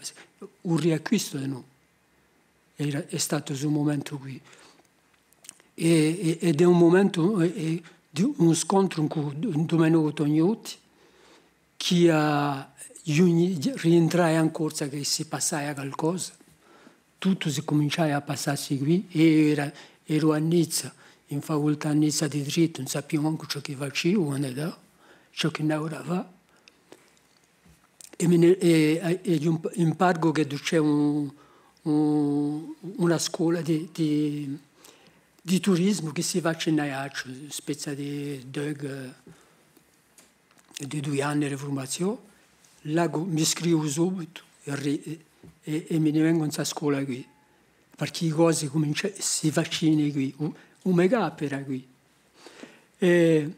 un riacquistu di noi. Era, hè statu stu mumentu quì. È, è, ed hè un mumentu, è, è di un scontru incù Dumenicu Tognotti, chì hà, rientrai in Corsica chì si passaia calcosa, tuttu si cuminciaia à passassi quì, è era, eru à Nizza, in facultà à Nizza di drittu, ùn sapiu mancu ciò chì faciu, quand'eddu, ciò chì n'aviu da fà. È mi ne, è, è, è in, in Pargu chì ci hè un, un, una scola di, di, di turismu chì si face in Aiacciu, spezia di DEUG, eh, di dui anni di furmaziò, là mi scrivu subitu è ri-, è, è, è mi ne vengu in sta scola quì, perchè i cosi cumincia-, si facini quì, u, u make-up era quì. È,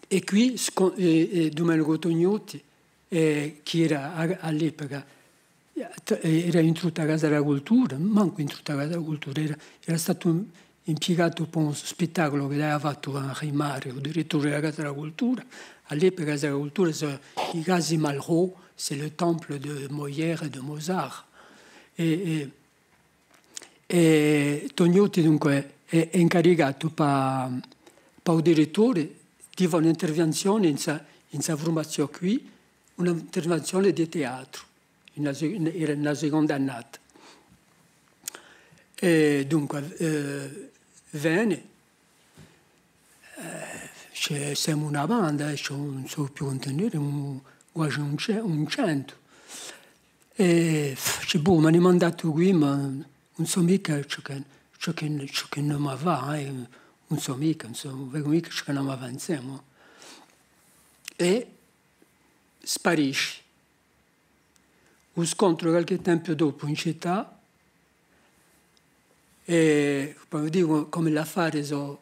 è quì sco-, è, è Dumenicu Tognotti eh, chì era à, à l'epica, eh, era in tutta a Casa di a Cultura, mancu in tutta a Casa di a Cultura, era, era statu impiegatu per un spettaculu chì avia fattu Henri Mare, u direttore di a Casa di a Cultura. À l'epica a Casa di a Cultura, c'est i Casi Malraux, c'est le temple de Molière et de Mozart. È, è, è Tognotti, dunque, hè, hè incaricatu pà, pà u direttore di fà un'intervenzione in sta, in sta furmazione quì, un'intervenzione di teatru, in a se-, in, era in a seconda annata. È dunque, eh, vene, eh, ci, semu una banda, eh, ci, ùn sò più quantu n'eremu, quasi un ce-, un centu. È, pff, dice, boh, m'ani mandatu quì, ma ùn sò micca ciò chì, ciò chì, ciò chì no m'avà, eh, ùn sò micca, ùn sò, ùn vecu micca ciò chì no m'avà insemu. È sparisce. U scontru qualchì tempu dopu in cità, è, poi dicu, cum'è l'affari sò,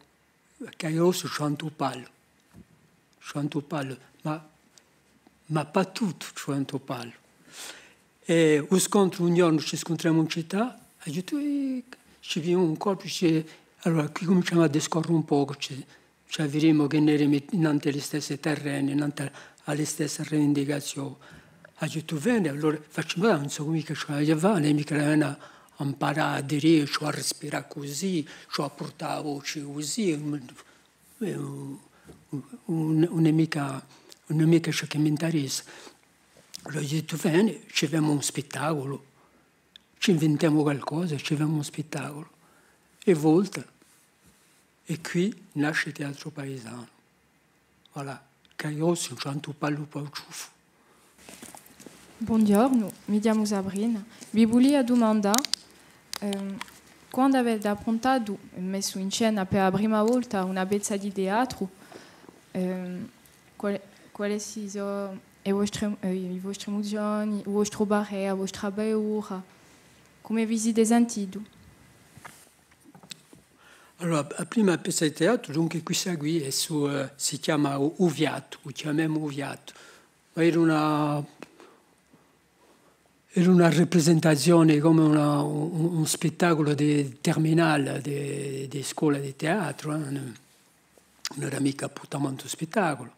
chì eiu sò Ciuantu Pallu. Ciuantu Pallu, ma, ma pà tuttu Ciuantu Pallu. È u scontru, un ghjornu ci scuntremu in cità, aghju dettu, eh, ci vidimu un colpu, ci, allora quì cuminciemu à discorre un pocu, ci, ci avvidimu chì n'eremu nantu à li stessi terreni, nantu à li stessi rivindicazioni. Aghju dettu, bè, allora facimu, ùn sò micca ciò chì aghju à fà, ùn hè micca da vene à amparà à dì, ci vole à rispirà cusì, ci vole à purtà a voci cusì, ùn, ùn, ùn hè micca, ùn hè micca ciò chì m'interessa. Allora aghju dettu, bè, ci femu un spettaculu, ci inventemu qualcosa, ci femu un spettaculu. È volta, è quì nasce Teatru Paisanu. Voilà, chì eiu sò Ciuantu Pallu pà u ciuffu. Bonghjornu, mi chjamu Sabrina. Vi vulia dumandà, ehm, quandu avete appruntatu è messu in scena per a prima volta una pezza di teatru, ehm, quale, quale si sò e vostre, eh, i vostri emuzioni, u vostru parè, a vostra paura, cumu vi site sentitu? Allora, a prima pezza di teatru, dunque, quissa quì, hè su, eh, si chjama U, U Fiatu, u chjamemu U Fiatu. Ma era una, era una raprisentazione cum'è una, un, un spettaculu di, terminale di, di scola di teatru, eh, ùn, ùn era micca appuntamenti spettaculu.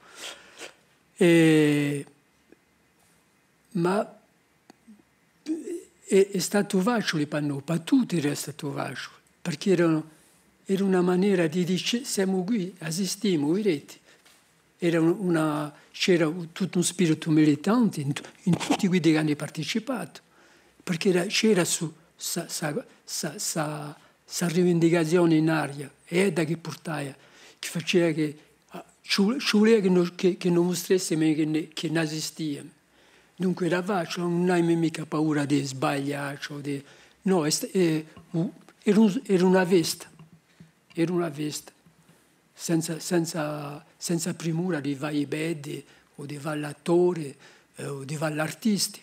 È, ma Hè, hè statu faciule pà noi, pà tutti era statu faciule, perchè era, era una manera di dì, semu quì, esistimu, videte. Era un-, una, c'era un, tuttu un spiritu militante in tu-, in tutti quelli chì ani participatu, perchè era, c'era su, sta, sta, sta, sta, sta rivindicazione in aria, è edda chì purtaia, chì facia chì, ah, ci vu-, ci vulia chì no, chì, chì no mustressimu chì ne, chì n'esistiamu. Dunque, era faciule, ùn avemu micca paura di sbaglià, o di, nò, hè st-, hè, u-, era un, era una festa, era una festa, senza, senza, senza primura di fà i beddi o di fà l'attore, eh, o di fà l'artisti.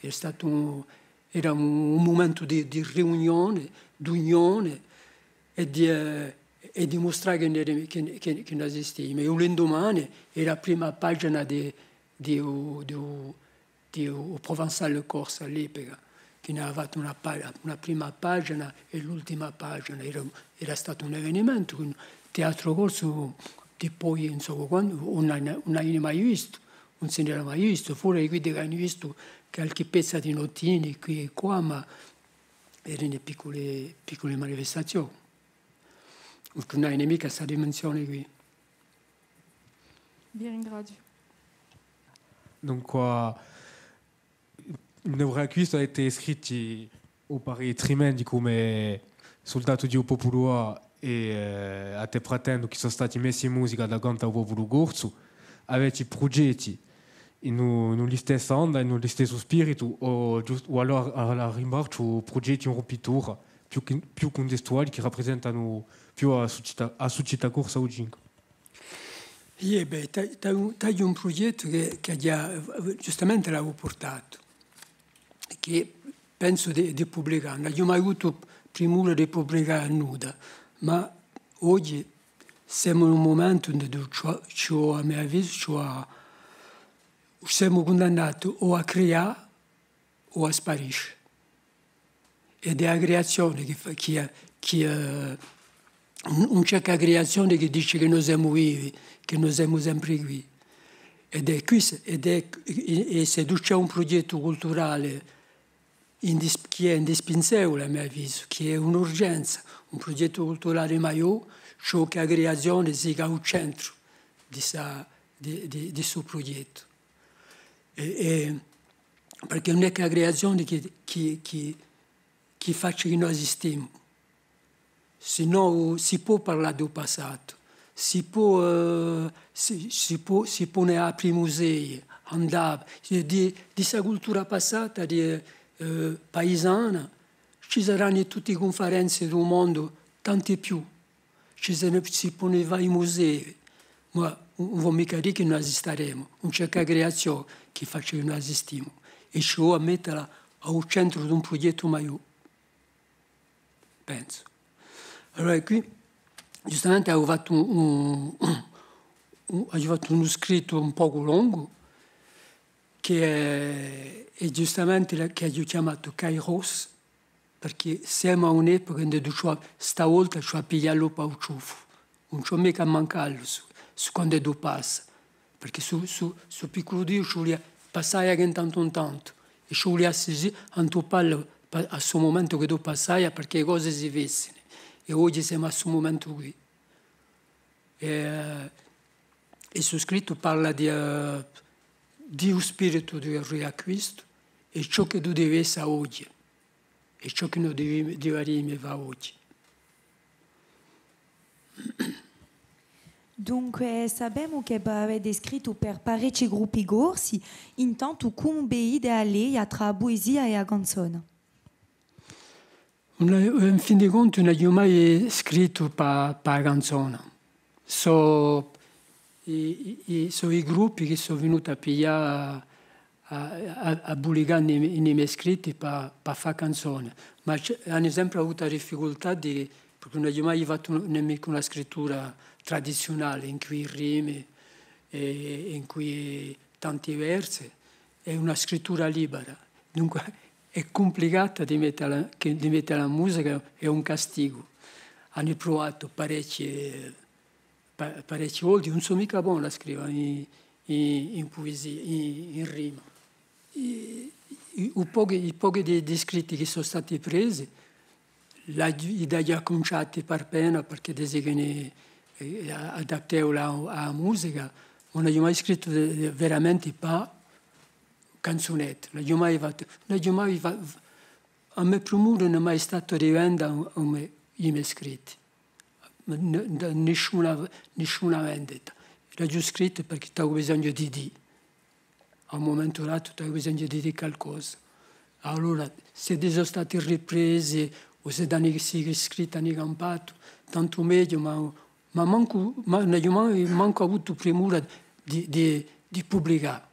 Hè statu un, era un, un mumentu di, di riunione, d'unione è di, eh, è di mustrà chì ne, chì, chì, chì n'esistiamu. È u lindumane era a prima pagina di, di u, di u, di u Provençal Corse à l'epica, chì n'avia fattu una pa-, una prima pagina è l'ultima pagina. Era, era statu un evenimentu, un teatru corsu, dipoi, insomma, quandu, ùn, ùn l'aviu mai vistu, ùn si n'era mai vistu, fora di quelli chì ani vistu qualchì pezza di notini quì è quà, ma eranu piccule, piccule manifestazioni. Ùn aviu micca sta dimensione quì. Vi ringraziu. Dunque, in u Riacquistu avete scrittu, o pare, trimendi cum'è Suldatu di u Populu A è, eh, Ate Fratendu, chì sò stati messi in musica da cantu à u populu corsu. Avete prugetti in u, in u listessu onda, in u listessu spiritu, o ghjust-, o allora à, à rimbalzu prugetti in rumpitura, più chì, più cuntestuali, chì raprisentanu più a sucità, a sucità corsa oghje. Iè, bè, t'aghju, t'aghju un prughjettu chì, chì aghju, ghjustamente l'aghju purtatu, chì pensu di, di publicà. Ùn aghju mai avutu primura di publicà nudda, ma oghje semu in un mumentu induve ci vò, ci vò, à u mo avisu, ci vò à, Semu cundannati o à crià o à sparisce. Ed hè a criazione chì fa, chì, chì, eh, ùn, ùn ci hè chè a criazione chì dice chì no semu vivi, chì no semu sempre quì. Ed hè quì, ed hè, è, è s'è tù ci hè un prughjettu culturale indis-, chì hè indispensevule, à me avisu, chì hè un'urgenza, un prughjettu culturale maiò, ciò chì a criazione siga à u centru di sta, di, di, di stu prughjettu. È, è, perchè ùn hè chè a criazione chì, chì, chì, chì face chì no esistimu. Sinnò si pò parlà di u passatu, si pò, eh, si, si pò, si pò ne apre i musei, andà, di, di sta cultura passata, di, eh, paisana, ci saranu tutte e cunferenze di u mondu, tante più. Ci sè, si ponu fà i musei, ma ùn, ùn vò micca dì chì no esistaremu, ùn ci hè chè a criazione chì face chì no esistimu, è ci vò à mettela à u centru d'un prughjettu maiò, pensu. Allora, quì, ghjustamente, aghju fattu un, un, un, aghju fattu unu scrittu un pocu longu, chì hè, hè ghjustamente la, chì aghju chjamatu Kairos, perchè semu à un'epoca induv'è ci vò, sta volta ci vò à pigliallu pà u ciuffu. Ùn ci vò micca à mancallu, su, su quand'eddu passa. Perchè su, su, su picculu Diu ci vulia, passaia chè in tantu in tantu, è ci vulia à si, à antuppallu pa-, à su mumentu ch'eddu passaia, perchè e cose si fessinu. È oghje semu à su mumentu quì. È, è su scrittu parla di, eh, di u spiritu di u riacquistu è ciò ch'eddu devi essa oghje. È ciò chì no devi-, devaremu fà oghje. Dunque, sapemu chì vo avete scrittu per parechji gruppi corsi, intantu cumu vedite a leia trà a puesia è a canzona? Ùn, in fin di contu, ùn aghju mai scrittu pà, pà a canzona. Sò i, i, i, sò i gruppi chì sò vinuti à piglià à, à, à publicà in i, in i me scritti pà, pà fà canzone. Ma ci, anu sempre avutu a difficultà di, perchè ùn aghju mai fattu nemmicca una scrittura tradiziunale, incù i rimi, è, è incù tanti versi, hè una scrittura libera. Dunque, hè cumplicata di mette a, chì, di mette a musica, hè un castigu. Anu pruvatu parechje, pa-, parechje volte, ùn sò micca bonu à scrive in, in, in puesia, in, in rima. I, i, u pochi, i pochi di, di scritti chì sò stati presi, l'aghju, l'aghju accunciati par pena, perchè desi chì ne, eh, a-, adattevuli à, à a musica, ùn aghju mai scrittu ve-, veramenti pà canzunette, ùn aghju mai fattu, ùn aghju mai fa-, a me primura ùn hè mai statu di venda u, u me, i me scritti. N-, n-, nisciuna, nisciuna vendita. L'aghju scrittu perchè t'aviu bisognu di dì. À un mumentu datu t'aviu bisognu di dì calcosa. Allora, s'eddi sò stati ripresi, o s'eddi anu, sì scritti anu campatu, tantu megliu, ma, ma mancu, ma, ùn aghju mai, mancu avutu primura di, di, di publicà.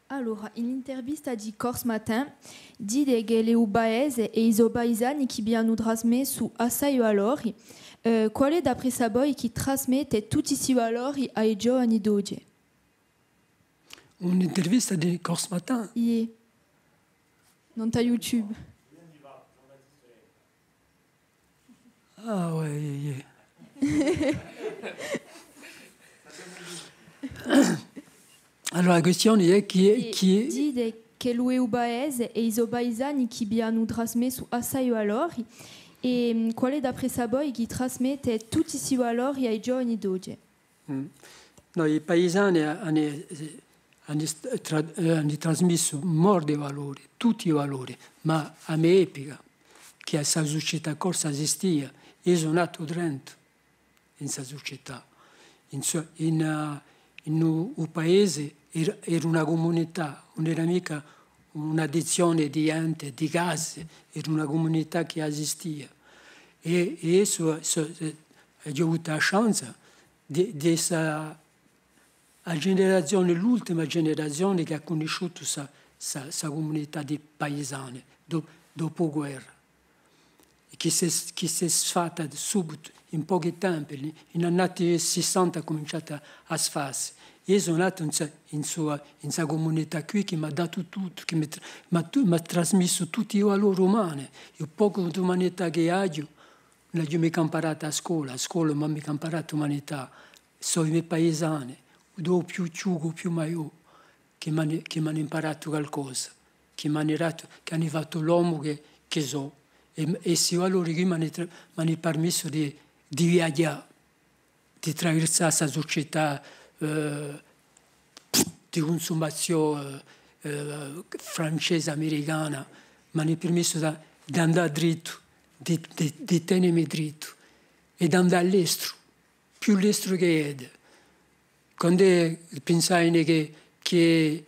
Allora, in l'intervista di Corse Matin, dite ch'ellu hè u paese è i so paisani chì vi anu trasmessu assai valori. Eh, quale hè, d'apressu à voi, chì trasmette tutti sti valori à i giovani d'oghje? Un'intervista di Corse Matin? Iè. Nant'à YouTube. Ah, ouais, iè, iè. Allora, a quistione hè chì, chì... Dite ch'ellu hè u paese è i so paisani chì vi anu trasmessu assai valori, è, mm, quale hè, d'apressu à voi, chì trasmette tutti sti valori à i giovani d'oghje? Mm. Nò, i paisani anu, anu st-, tra-, eh, anu trasmissu mori valori, tutti i valori, ma à a me epica, chì a, sta sucetà corsa esistia, eiu sò natu drentu in sta sucetà. In so-, in, eh, in u, u paese era, era una cumunità, ùn era micca un'addizione di ghjente, di case, era una cumunità chì esistia. È, è eiu sò, sò, eh, aghju avutu a chance di, di essa a generazione, l'ultima generazione chì hà cunnisciutu sta, sta, sta cumunità di paisani, do-, dopu guerra. È chì s'hè, chì s'hè sfatta subitu, in pochi tempi, in, in l'anni sessanta hà cuminciatu à, à sfassi. Eiu sò natu in sta, in sta, in sta cumunità quì chì m'hà datu tuttu, chì mi tr-, m'hà tu-, m'hà trasmissu tutti i valori umani. U pocu d'umanità ch'aghju, ùn l'aghju micca amparata à a scola, à a scola ùn m'hà micca amparatu umanità, sò i me paisani, u più chjucu, u più maiò, chì m'ani, chì m'ani amparatu calcosa, chì m'ani datu, chì ani fattu l'omu chì, chì sò. È, è sti valori quì m'ani tra-, m'ani parmissu di, di viaghjà, di travirsà sta sucetà, eh, di cunsumaziò, eh, eh, francese, americana, m'ani parmissu da, d'andà drittu, di, di, di tenimi drittu è d'andà à l'estru, più lestru chè eddi. Quand'è pinsaiani chì, chì,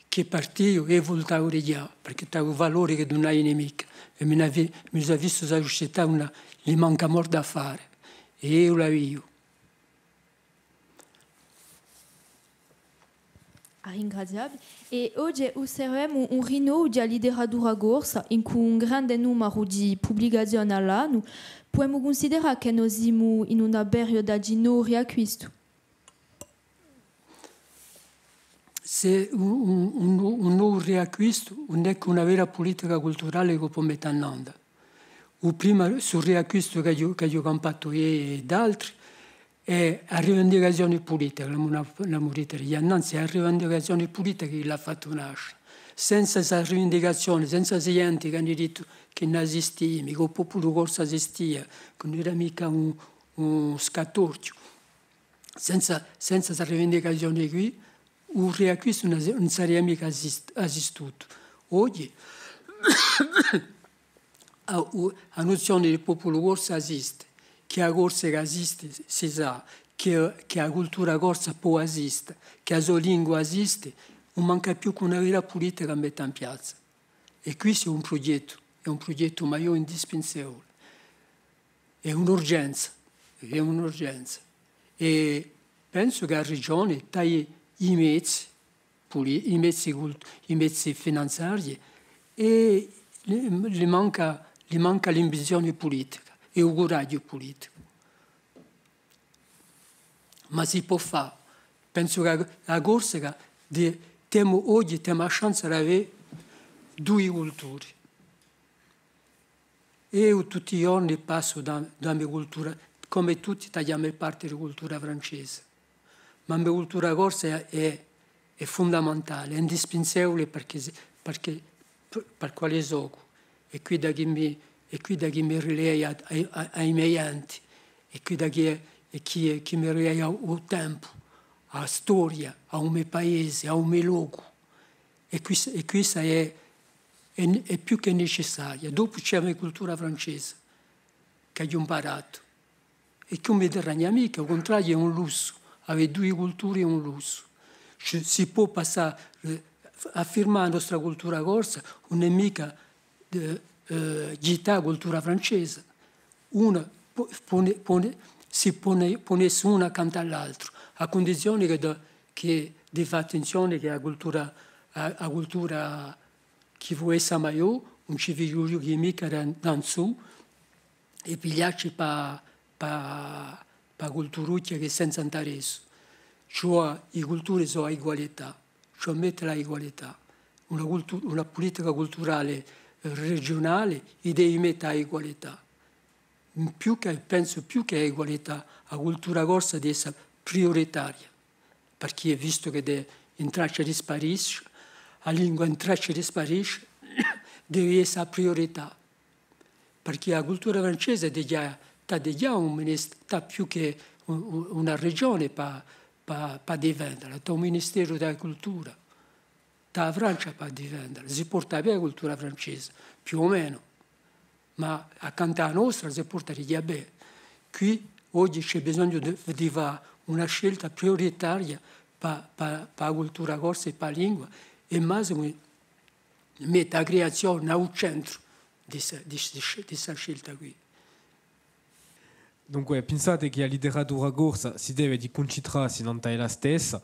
chì partiu, eiu vultaiu di ghjà, perchè t'aviu valori chì ùn aviani micca, è mi n'avi-, mi sò vistu sta sucetà, ùn, li manca moltu da fà, è eiu l'aviu. À ringrazià vi. È oghje osservemu un rinnovu di a literatura corsa, incù un grande numaru di publicazioni à l'annu. Pudemu cunsiderà chì no simu in una perioda di novu riacquistu? S'è un, un, un, un novu riacquistu, ùn hè chè una vera pulitica culturale chì pò mette in anda. U primu, stu riacquistu ch'aghju, ch'aghju campatu eiu è d'altri, hè a rivindicazioni pulitica, l'emu, l'emu detta innanzi, hè a rivindicazioni pulitica chì l'hà fattu nascia. Senza sta rivindicazioni, senza sta ghjenti chì ani dittu chì no esistia, chì u populu corsu esistia, chì ùn era micca un, un scattorchju, senza, senza sta rivindicazioni quì, u riacquistu ùn, ùn saria micca esist-, esistutu. Oghje, a, u-, a nuzioni di populu corsu esiste, chì a Corsica esiste, si sà, chì, chì a cultura corsa pò esiste, chì a so lingua esiste, ùn manca più chè una vera pulitica à metta in piazza. È quistu hè un prughjettu, hè un prughjettu maiò indispinsevule. Hè un'urgenza, hè un'urgenza. È pensu chì a Regioni t'hà i mezi, puli-, i mezi cult-, i mezi finanziarii, è li, li manca, li manca l'ambizioni pulitica è u curaghju puliticu. Ma si pò fà. Pensu chì a, a Corsica, di-, t'emu oghje, t'emu a chance d'avè dui culturi. Eiu tutti i ghjorni passu da, da a me cultura, cum'è tutti, tagliamu parte di a cultura francese. Ma a me cultura corsa hè, hè, hè fundamentale, hè indispinsevule perchè, perchè, per, per quale socu. Hè quidda chì mi, hè quidda chì mi rileia à, à, à, à i me ghjenti, hè quidda chì, hè chì, chì mi rileia à u tempu, à a storia, à u me paese, à u me locu. È quissa, è quissa hè, hè, hè più chè necessaria. Dopu ci hè a me cultura francese, ch'aghju amparatu. È chì ùn mi tiragna micca, à u cuntrariu, hè un lussu. Avè dui culturi hè un lussu. Ci, si pò passà, eh, affirmà a nostra cultura corsa, ùn hè micca, eh, eh, ghjittà a cultura francese. Una pò, pò, pò, si pò, pò esse una accantu à l'altra, à cundizioni chì, chì di fà attenzioni chì a cultura, a, a cultura chì vole esse maiò, ùn ci fighjuli micca da, da in sù, è pigliacci pà, pà, pà culturuccia chì hè senza interessu. Ci vole, i culturi sò à egualità, ci vole à mette à egualità. Una cultu-, una pulitica culturale, eh, regiunale, i devi mette à egualità. Più chè, pensu più chè à egualità, a cultura corsa devi esse priuritaria. Perchè vistu chì hè in traccia di sparisce, a lingua in traccia di sparisce, devi esse a priurità. Perchè a cultura francese hè digià, t'hà digià un minist-, t'hà più chè un, un, una regione pà, pà, pà difendela, t'hà un ministeru di a cultura. T'hà a Francia pà difendela, si porta bè a cultura francese, più o menu. Ma accantu à a nostra si porta digià bè. Quì oghje ci hè bisognu di, di fà una scelta priuritaria pà, pà, pà a cultura corsa è pà a lingua, è massimu mette a creazione à u centru di sta, di, di, di sta scelta quì. Dunque, pinsate chì a literatura corsa si deve di cuncentrassi nant'à ella stessa,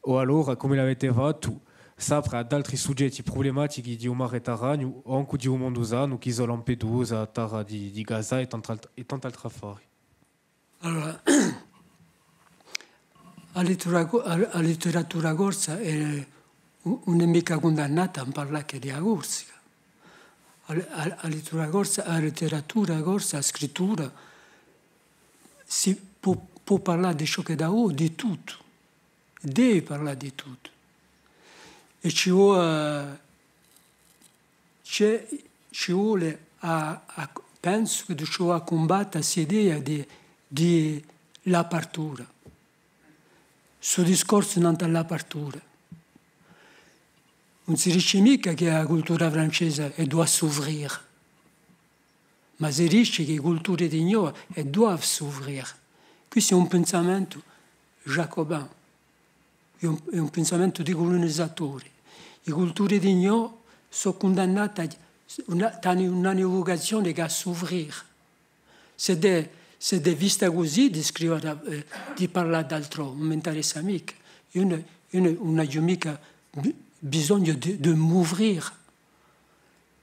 o allora, cum'è l'avete fattu, S'apre à d'altri sugetti prublematichi di u mare Tarragnu, o ancu di u mondu sanu, chì sò Lampedusa, a tarra di, di Gaza è tant'alt-, è tant'altri affari. Allora, a littura-, a, a litteratura corsa hè, ùn hè micca cundannata à parlà chè di a Corsica. A, a, a litteratura corsa, a litteratura corsa, a scrittura, si pò, pò parlà di ciò ch'ella vole, di tuttu. Deve parlà di tuttu. È ci vole, ci, ci vole à, à, pensu chì ci vole à cumbatta st'idea di, di l'apartura. Stu discorsu nant'à l'apartura. Ùn si dice micca chì a cultura francese, elle doit s'ouvrir. Ma si dice chì e culture di ghjò, elles doivent s'ouvrir. Questu hè un pensamentu jacobin, hè un, hè un pensamentu di culunizatori. E culture di ghjò sò cundannate à, ùn, ùn anu vocazione chè à s'ouvrir. S'eddu, s'eddu hè vista cusì, di scrive da, eh, di parlà d'altrò, ùn m'interessa micca. Eiu ùn, eiu ùn, ùn aghju micca bi-, bisognu di, di m'ouvrir.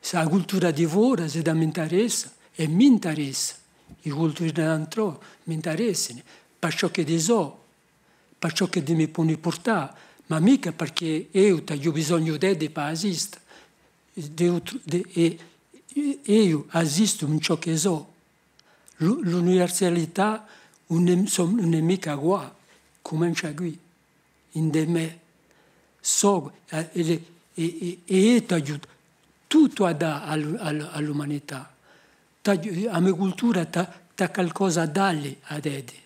S'è a cultura di fora, s'edda m'interessa, è m'interessa, e culture d'altrò m'interessanu, per ciò ch'eddi sò, per ciò ch'eddi mi ponu purtà, ma micca perchè eiu t'aghju bisognu d'eddi per esista. Di, di, è, è eiu esistu in ciò ch'e sò. L'u-, l'universalità ùn hè, sò, ùn hè micca quà, cumencia quì, ind'è mè. Sò, eh, è, è, è, è t'aghju tuttu à dà à l'u-, à l'u-, à l'umanità. T'aghju, a me cultura t'hà, t'hà calcosa à dalli à eddi.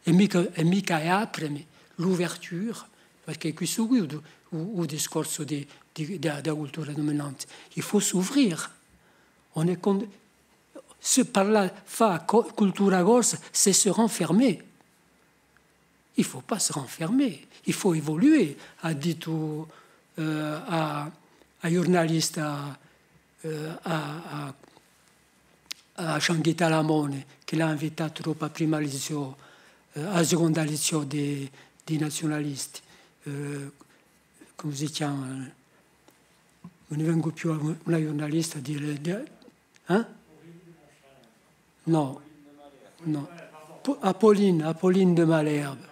È micca, è micca à aprimi, l'ouverture, perchè questu quì hè u, u, u discorsu di, di, di, di a cultura duminante. Il faut s'ouvrir. On est con-, se parlà, fà cu-, cultura corsa, c'est se renfermer. Il faut pas se renfermer, il faut évoluer, hà dittu, eh, a, a ghjurnalista, eh, a, a, a Shangi Talamoni, chì l'hà invitatu dopu a prima lizziò, eh, a seconda lizziò di, di naziunalisti, eh, cumu si chjama? Ùn mi vene più, una ghjurnalista di, di, eh? Nò, nò. Po-, Apolline, Apolline de Malherbe.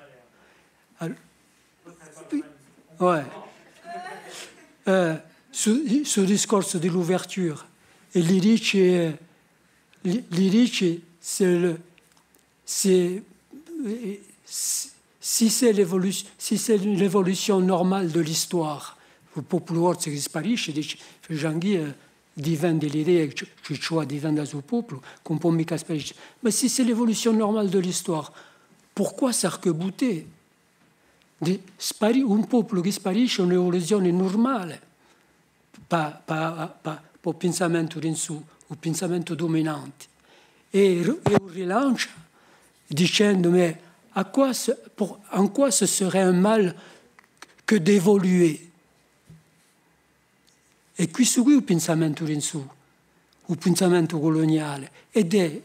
Al-, ouais. Eh, stu, stu discorsu di l'ouverture. È li dice, li, li dice, c'est le, c'est, eh, si, si c'est l'évolu-, si c'est l'évolution normale de l'histoire, u populu corsu chì sparisce, dice, Jean-Guy, eh, difende l'idea chì ci, chì ci vole à difende u so populu, chì ùn pò micca sparisce. Ma si c'est l'évolution normale de l'histoire, pourquoi s'arc-bouter? Di spari-, un populu chì sparisce hè un'evoluzione nurmale. Pa, pa, pa, pa u pinsamentu d'insù, u pinsamentu duminante. È ri-, è u rilancia dicendu, mais à quoi ce, pour, en quoi ce serait un mal que d'évoluer? È questu quì hè u pinsamentu d'insù, u pinsamentu culuniale, è di,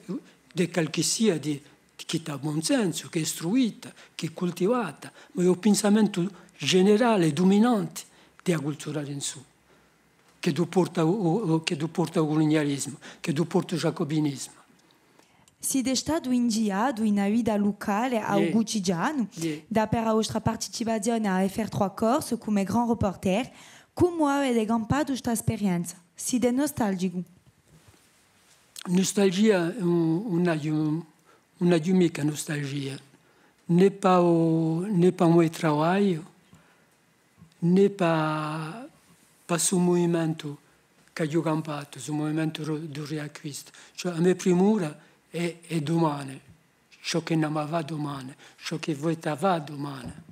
di qualchissia di, di chì t'hà bon sensu, chì hè istruita, chì hè cultivata, ma hè u pinsamentu generale, duminante di a cultura d'insù. Chì u porta u, u, u, chì u porta u culunialismu, chì u porta u giacubinismu. Site statu inghjatu in a vita lucale, à u quotidianu, dapre a vostra participazione à F R trois Corse cum'è grand reporter. Cumu avete campatu sta sperienza? Site nustalgicu? Nustalgia, ùn, ùn aghju, ùn aghju micca nustalgia, nè pà u, nè pà u mo travagliu, nè pà, pà stu muvimentu ch'aghju campatu, stu muvimentu ru-, di u riacquistu. Cioè, a me primura hè, hè dumane, ciò chì n'amu à fà dumane, ciò chì vole fà dumane.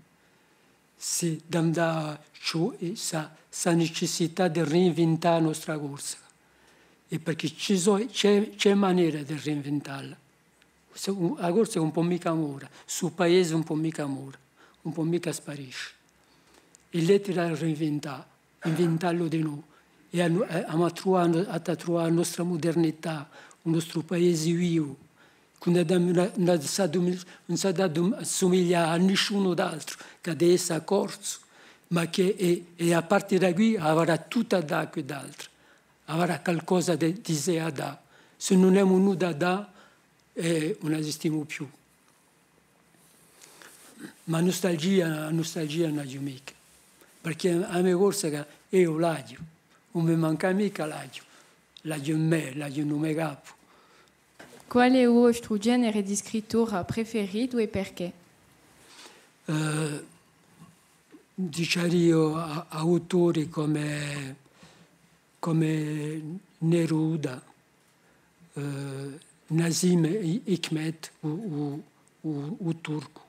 Sì, d'andà, ci, sta, sta nicissità di rinvintà a nostra Corsica. È perchè ci sò, ci hè, ci hè manera di rinvintalla. Sè, u, a Corsica ùn pò micca mora, stu paese ùn pò micca mora, ùn pò micca sparisce. È l'hè da rinvintà, invintallu di novu. È anu-, è amu à truvà, à truvà a nostra mudernità, u nostru paese vivu, chì ùn hà da, ùn hà, ùn hà da, ùn s'hà da assumiglià à nisciunu d'altru, chì hà da essa corsu, Ma chì hè, hè à parte da quì, avarà tuttu à dà à quiddu d'altru, avarà calcosa di, di sè à dà. S'è ùn emu nudda à dà, eh, ùn esistimu più. Ma nustalgia, nustalgia ùn aghju micca, perchè a me Corsica eiu l'aghju, ùn mi manca micca, l'aghju, l'aghju in mè, l'aghju in u me capu. Qual hè u vostru genere di scrittura preferitu è perchè? Eh, diciariu à, à autori cum'è, cum'è Neruda, eh, Nazim Hi-, Hikmet, u, u, u, u turcu.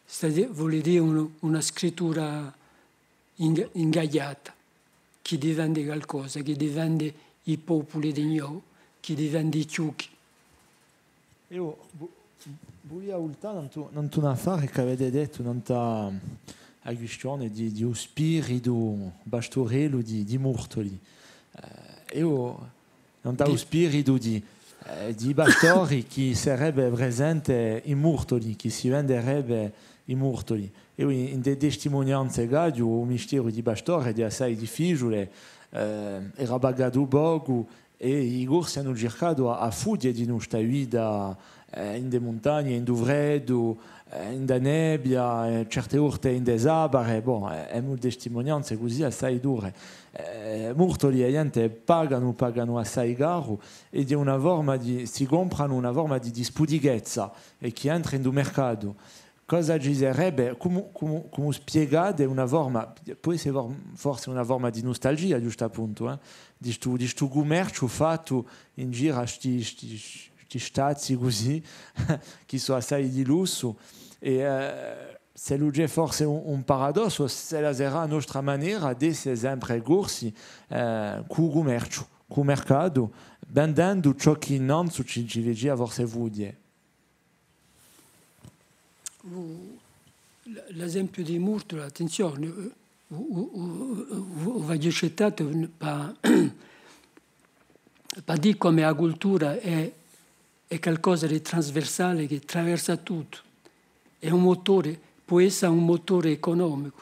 Sta-, vole dì un-, una scrittura inga-, ingaghjata, chì difende calcosa, chì difende i populi di noi, chì difende i chjuchi. Eiu vu-, vulia vultà nantu, nantu un affare chì avete dettu, nantu à a quistione di, di u spiritu pasturellu di, di Murtoli. Eh, eiu Nantu à u spiritu di, eh, di i pastori chì sarebbe presente in Murtoli, chì si venderebbe in Murtoli. Eiu in, in e testimunianze ch'aghju, u mistieru di pastore hè assai difficiule, eh, era pagatu pocu, è i Corsi anu circatu à, à fughje di sta vita, eh, in e muntagne, in u freddu, eh, in a nebbia, eh, certe volte in e sapare, bon, eh, emu testimunianze cusì assai dure. Eh, Murtoli, a ghjente paganu, paganu assai caru, è di una forma di, si compranu una forma di, di spudichezza, è chì entra in u mercatu. Cosa ci sarebbe, cumu, cumu, cumu spiegate una forma, pò esse for-, forse una forma di nustalgia, ghjustappuntu, eh, di stu, di stu cummerciu fattu in giru à sti, sti, sti stazii cusì, chì sò assai di lussu, è, eh, s'ellu ci hè forse un, un paradossu, s'ella serà a nostra manera d'esse sempre Corsi, eh, cù u cummerciu, cù u mercatu, vendendu ciò chì nanzu ci, ci facia forse fughje. U, l-, l'esempiu di Murtoli, attenzione, u, u, u, u, u vogliu cità pà, pà dì cum'è a cultura hè, hè calcosa di trasversale chì traversa tuttu, hè un mutore, pò esse un mutore ecunomicu.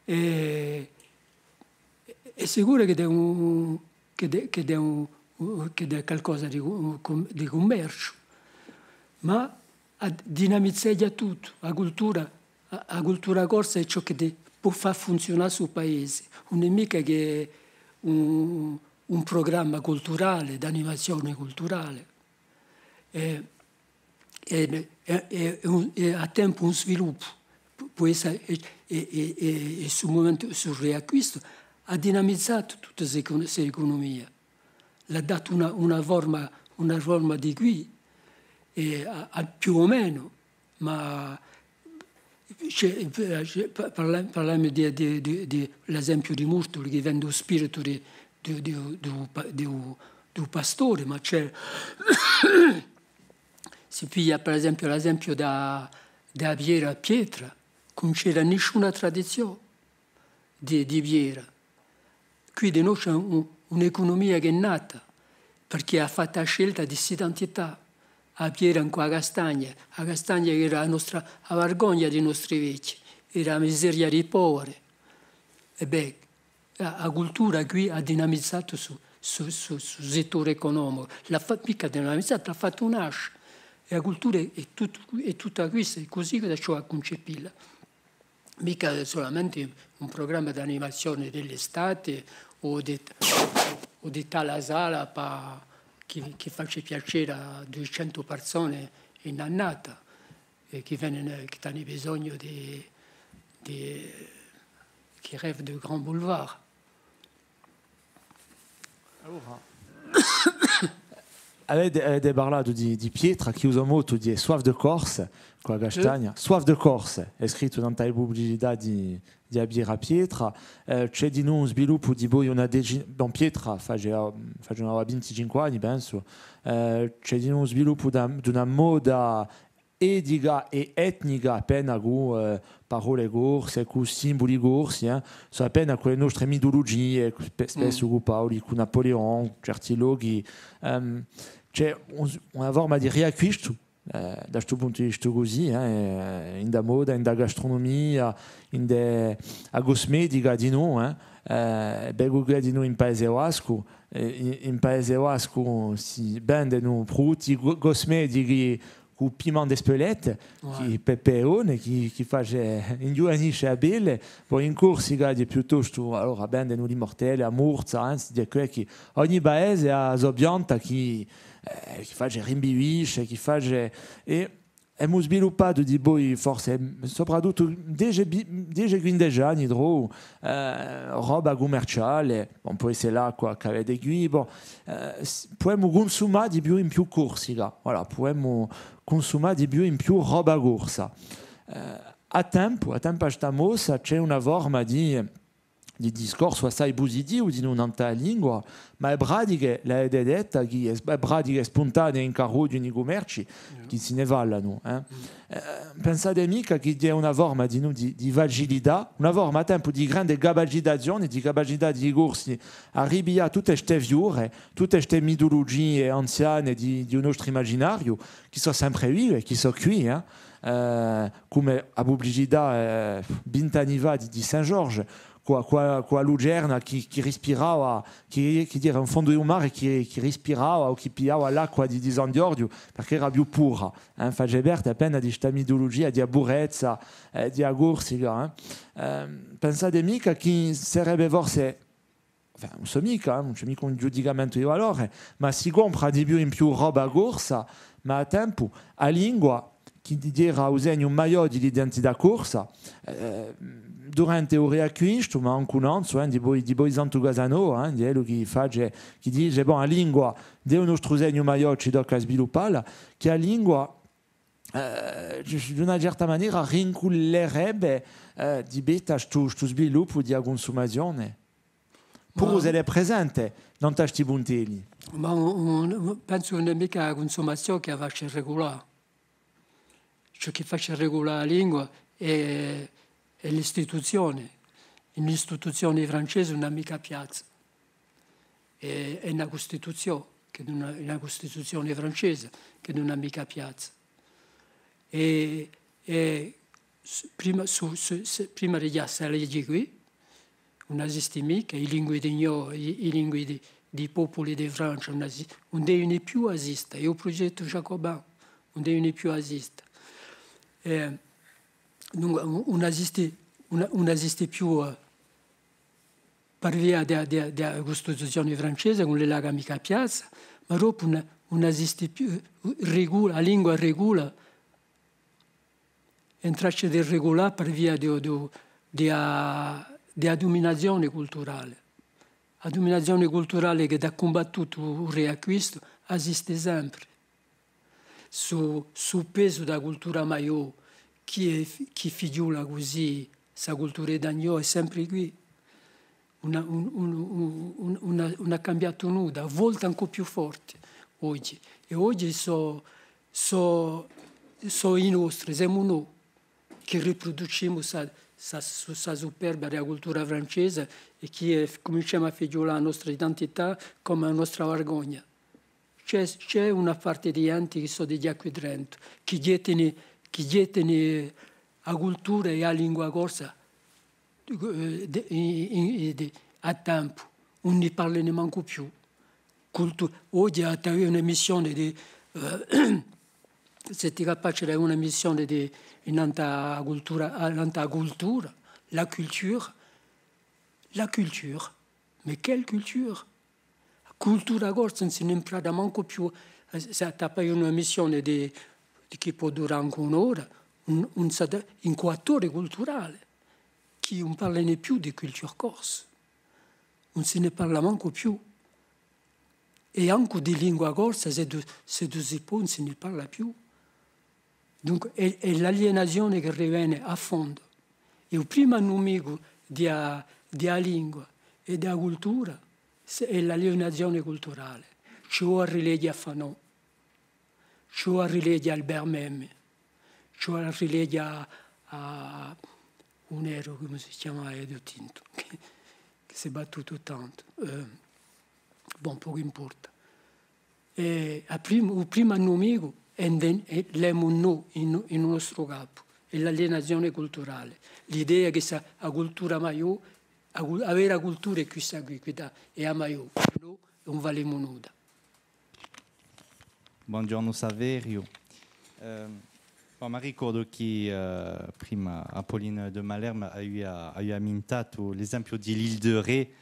È, hè sicuru chì hè un, chì hè, chì hè un, chì hè calcosa di cu-, cum-, di cummerciu, ma a, dinamizzeghja tuttu, a cultura, a, a cultura corsa hè ciò chì pò fà funziunà stu paese, ùn hè micca chè un, un prugramma culturale, d'animazione culturale. È è, è, è un, è à tempu un sviluppu, pu-, pò esse, è, è, è, è, è stu mumentu, stu riacquistu, hà dinamizatu tutta sta ecu-, sta ecunumia. L'hà datu una, una forma, una forma di quì, è à, à più o menu, ma ci hè, ci hè, pa-, parla-, parlemu di, di, di, di l'esempiu di Murtoli, chì vende u spiritu di, di, di, di u pa-, di u, di u pastore, ma ci hè Si piglia, per esempiu, l'esempiu di a, di a piera, pietra, chì ùn c'era nisciuna tradizione di, di piera. Quì di noi ci hè un, un'ecunumia chì hè nata, perchè hà fattu a scelta di st'identità. A piera incù a castagna, a castagna chì era a nostra, a vargogna di i nostri vechji, era a miseria di i poveri. È bè, A, a cultura quì hà dinamizatu stu, stu, stu, stu settore ecunomicu. L'hà fa-, micca dinamizatu, l'hà fattu nasce. È a cultura hè, hè tuttu, hè tutta questa, hè cusì chì ci vole à cuncepilla. Micca solamente un prugramma d'animazione di l'estate o di, o di tale sala pà, chì, chì face piacere à duiecentu persone in annata. È chì venenu, chì t'anu bisognu di, di, qui rêvent de grands boulevards. Allora, avete, avete parlatu di, di pietra, chì u so mottu hè Soif de Corse, cù a castagna. Eh? Soif de Corse, hè scrittu nant'à e publicità di, di a piera pietra. Eh, ci hè dinù un sviluppu dipoi una decina, bon, pietra face, face una vinticinque anni, pensu. Eh, ci hè dinù un sviluppu da, d'una moda etica è etnica, appena cù, eh, parolle corse, cù simbuli corsi, eh, sò appena cù e nostre mitulugie, cù spe-, spessu cù Paoli, cù Napoleon, certi lochi. Ehm, ci hè un, una forma di riacquistu, Eh, da stu puntu di vista cusì, eh, in a moda, in a gastronumia, in a, a cusmetica dinù, eh, eh, vecu chì dinù in Paese Bascu, eh, in, in Paese Bascu si vendenu prudutti cu-, cusmetichi cù piment d'Espelette, chì, peperone, chì, chì face inghjuvanisce a pelle, po in Corsica hè piuttostu, allora, vendenu l'Immortelle, a Murza, anzi, hè quì chì ogni paese hà a so pianta chì, eh, chì face rimbivisce, chì face, è emu sviluppatu dipoi forse, soprattuttu dece, bi-, dece, quindeci anni, trovu, eh, roba cummerciale, bon, pò esse l'acqua ch'avete quì, bon, eh, s-, pudemu cunsumà di più in più Corsica, voilà, pudemu cunsumà di più in più roba corsa. Eh, à tempu, à tempu à sta mossa, ci hè una forma di di discorsu assai pusitivu dinù nant'à a lingua, ma e pratiche, l'avete detta, chì e, e pratiche spuntanee in carrughju in i cummerci, chì si ne falanu, eh. Eh, pensate micca chì hè una forma dinù di, di facilità, una forma à tempu di grande capacitazione, di capacità di i Corsi à ripiglià tutte ste fiure, tutte ste mitulugie anziane di, di u nostru imaginariu, chì sò sempre vive, chì sò quì, eh. Eh, cum'è a publicità, eh, vint'anni fà di, di Saint-Georges, cù a, cù a, cù a lucerna chì, chì rispirava, chì, chì era in fondu di u mare, chì, chì rispirava o chì pigliava l'acqua di, di San Ghjorghju, perchè era più pura, eh, face parte appena di sta mitulugia di a purezza, eh, di a Corsica, eh. Ehm, pensate micca chì sarebbe forse, enfin, ùn sò micca, eh, ùn ci hè micca un ghjudicamentu di valore, ma si compra di più in più roba corsa, ma à tempu a lingua chì era u segnu maiò di l'identità corsa, eh, durante u Riacquistu, ma ancu nanzu, eh, dipoi, dipoi Santu Casanova, eh, hè ellu chì face, chì dice, bon, a lingua hè u nostru segnu maiò, ci tocca à sviluppalla, chì a lingua, eh, di una certa manera rincullerebbe, eh, di pettu à stu, stu sviluppu di a cunsumazione. Puru s'ella hè presente, nant'à sti puntelli. Ma ùn, ùn, pensu chì ùn hè micca a cunsumazione chì a face regulà. Ciò chì face regulà a lingua hè, hè l'istituzione. In l'istituzione francese ùn hà micca piazza. Hè, hè una custituzione, chì ùn hà, una custituzione francese chì ùn hà micca piazza. È, è s-, prima, su, su, se, prima di ghjà sta lege quì, ùn esiste micca, i lingui di gno-, i, i lingui di, di i populi di Francia, ùn esi-, ùn devenu più esiste, hè u prugettu jacobin, ùn devenu più esiste. Eh, dunque, ùn, ùn esiste, ùn, ùn esiste più, eh, par via di, di, di a Custituzione francese, chì ùn li laca micca piazza, ma dopu ùn, ùn esiste più, eh, regula, a lingua regula, in traccia di regulà par via di, di, di a, di a duminazione culturale. A duminazione culturale chì hà cumbattutu u Riacquistu esiste sempre. Su, su pesu di a cultura maiò, chì hè, chì fighjula cusì sta cultura di Dagnò, hè sempre quì. Ùn hà, ùn, ùn, ùn, ùn, ùn hà, ùn hà cambiatu nudda, à volte ancu più forte oghje. È oghje sò, sò, sò i nostri, semu noi chì riproducimu sta, sta, sta superbia di a cultura francese è chì, eh, cuminciemu à fighjulà a nostra identità cum'è a nostra vargogna. Ci hè, ci hè una parte di ghjente chì sò di ghjà quì drentu, chì ghjettanu, chì ghjettanu a cultura è a lingua corsa, eh, di, in, in, in, di, à tempu, ùn ni parlanu mancu più. Cultu-, oghje t'aviu un'emissione di, eh, seti capace d'avè un'emissione di, innantu à a cultura, innantu à a cultura, la culture, la culture, mais quelle culture? Cultura corsa ùn si ne parla mancu più, eh, s'è t'appari un'emissione di, di chì pò durà ancu un'ora, ùn, ùn sà, in quatt'ore culturale, chì ùn parlanu più di culture corse, ùn si ne parla mancu più. È ancu di lingua corsa, s'eddu, s'eddu si pò, ùn si ne parla più. Dunque, hè, hè l'alienazione chì rivene à fondu. È u primu nimicu di a, di a lingua è di a cultura, hè l'alienazione culturale. Ci vole à rileghje à Fanon, ci vole à rileghje à Albert Memmi, ci vole à rileghje à, à un euro, cumu si chjamava, di u tintu, chì, chì s'hè battutu tantu. Eh, bon, pocu importa. È a prim-, u primu nimicu è, è l'emu no in, in u nostru capu, hè l'alienazione culturale, l'idea chì sta, a cultura maiò, a cul-, a vera cultura hè quista quì, quì da, hè a maiò, no ùn valemu nudda. Bonghjornu Saveriu. Ehm, bon, m'arricordu chì, eh, prima Apolline de Malherbe avia, avia mintatu l'esempiu di l'île de Ré,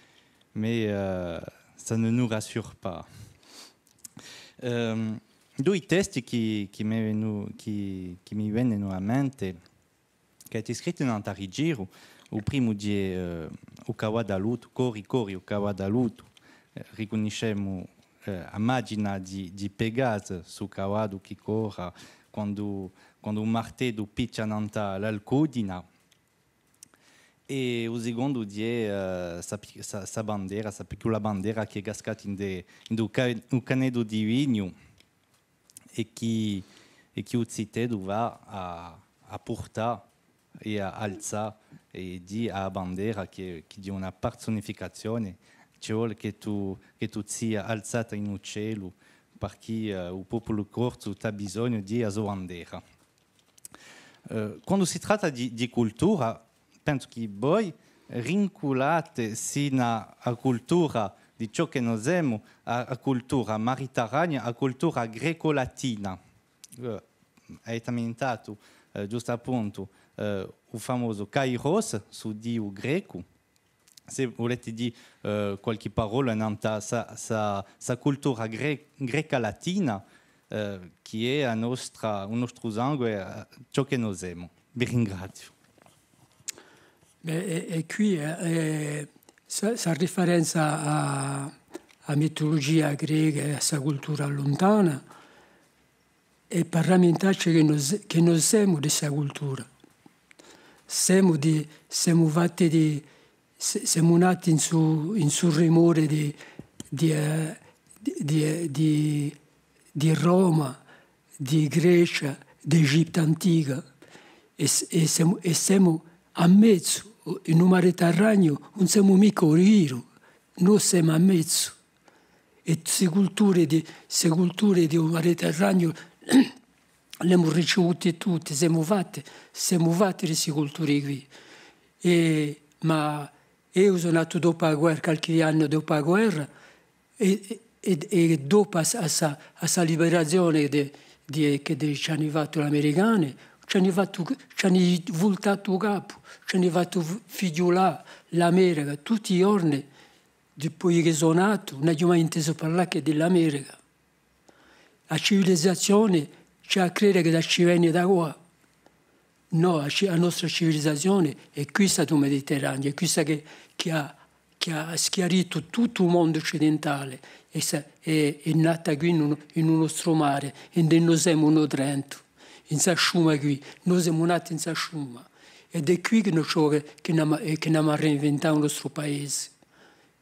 mais, eh, ça ne nous rassure pas. Ehm, dui testi chì, chì mi venu-, chì, chì mi venenu à mente, chì avete scrittu in Antarigiru, u primu hè, eh, U cavaddu à luttu, Cori, cori, u cavaddu à luttu. Eh, ricunniscemu, eh, a maghjina di, di Pégase, stu cavaddu chì corre quandu, quandu u marteddu picchja nant'à l'alcudina. È u sicondu hè, eh, sta pi-, sta, sta bandera, sta piccula bandera chì hè cascata in de, in u ca-, u caneddu di Vignu, è chì, è chì u ziteddu và à, à purtà è à alzà, è dì à a bandera chì, chì hè una parsunificazione, ci vole chì tù, chì tù sia alzata in u celu, parchì, eh, u populu corsu t'hà bisognu di a so bandera. Eh, quandu si tratta di, di cultura, pensu chì voi rinculate sinu à a cultura di ciò chì no semu, a, a cultura maritarrania, a cultura greco-latina. Eh, avete mintatu, eh, ghjustappuntu, eh, u famosu Kairos, stu diu grecu. S'è vulete dì, eh, qualchì parolla nant'à sta, sta, sta cultura gre-, greca-latina, eh, chì hè a nostra, u nostru sangue, eh, ciò chì no semu. Vi ringraziu. Bè, è, è quì, eh, eh, sta, sta riferenza à, à a mitulugia greca è à sta cultura luntana, hè pà ramintacci chì no s-, chì no semu di sta cultura. Semu di, semu fatti di, se-, semu nati in su, in su rimore di, di, eh, di, di, eh, di, di Roma, di Grecia, d'Egittu anticu, è s-, è semu, è semu à mezu, in u Mediterraniu, ùn semu micca u Riru, no semu à mezu. È ste culture di, ste culture di u Mediterraniu, l'emu ricivute tutte, semu fatti, semu fatti di ste culture quì. È, ma eiu sò natu dopu a guerra, qualchì annu dopu a guerra, è, è, è, è dopu à, à sta, à sta liberazione di, di, chì ci ani fattu l'americani, ci ani fattu, ci ani vultatu u capu, ci ani fattu f-, fighjulà l'America tutti i ghjorni. Dipoi chì sò natu, ùn aghju mai intesu parlà chè di l'America. A civilizazione ci hà à crede chì ci vene da quà. Nò, a ci-, a nostra civilizazione hè quista di u Mediterraniu, hè quista chì, chì hà, chì hà schiaritu tuttu u mondu occidentale, è s-, hè, hè nata quì in u, in u nostru mare, induve no semu no drentu, in sta sciuma quì, no semu nati in sta sciuma. Ed hè quì chì no ci vole chì, chì n'emu, chì n'emu à reinventà u nostru paese.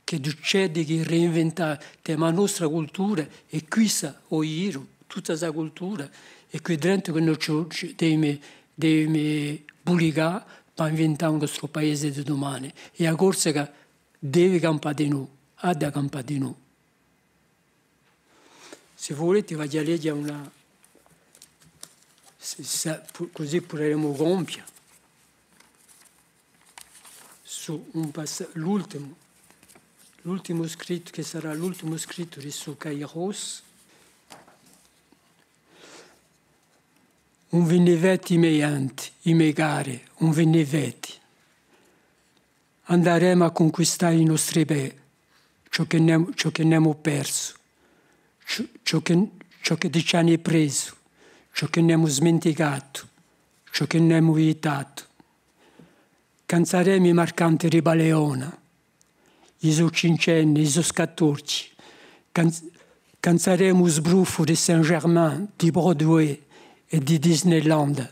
Chì succede chì reinventemu a nostra cultura, hè quista, o Riru, tutta sta cultura, hè quì drentu chì no ci, ci devemu, devemu bulicà pà inventà u nostru paese di dumane. È a Corsica deve campà di novu, hà da campà di novu. S'è vulete, vogliu leghje una, s-, s-, pu-, cusì puderemu compie. Su un passa-, l'ultimu, l'ultimu scrittu, chì sarà l'ultimu scrittu di stu Kairos. Ùn vi ni feti, i me ghjenti, i me cari, ùn vi ni feti. Andaremu à cunquistà i nostri bè, ciò chì n'emu, ciò chì n'emu persu, ciò, ciò chì, ciò chì ci ani presu, ciò chì n'emu sminticatu, ciò chì n'emu vitatu. Canzaremu i marcanti di Baleona, i so cincenni, i so scattorci, canz-, canzaremu u sbruffu di Saint-Germain, di Broadway è di Disneyland,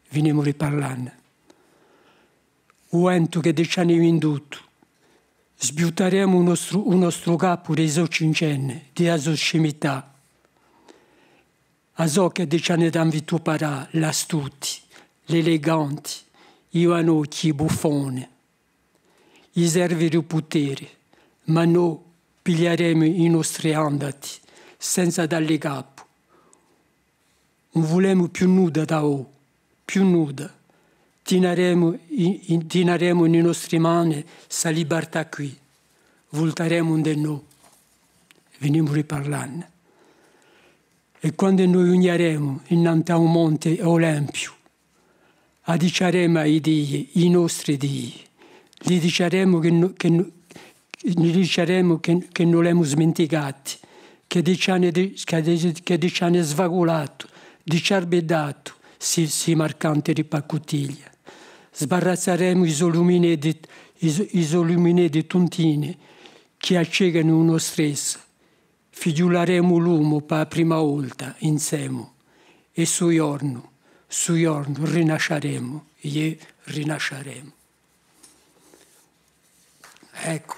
vinemu riparlannu. U ventu chì ci ani vindutu, sbiuttaremu u nostru, u nostru capu di so cincenni, di a so scimità. A so chì ci ani da vituperà, l'astuti, l'eleganti, i vanocchi, i buffoni, i servi di puteri, ma no pigliaremu i nostri andati senza dalli capu. Ùn vulemu più nudda da oghje, più nudda. Tinaremu in, in, tinaremu in i nostri mani sta libertà quì. Vultaremu ind'è no. Vinimu riparlannu. È quandu no ghjunghjaremu innantu à u monti Olimpiu, a diciaremu à i dii, i nostri dii. Li diciaremu chì no, chì no, li diciaremu chì, chì no l'emu sminticati, chì di ci ani di, chì di, chì di ci ani svaculatu, di ci arbiddatu, sti, sti marcanti di pacuttiglia. Sbarrazzaremu i so lumineddi, i so, i so lumineddi tuntini chì accecanu u nostru essi. Fighjularemu l'omu pà a prima volta insemu, è stu ghjornu, stu ghjornu rinasciaremu, iè, rinasciaremu. Eccu.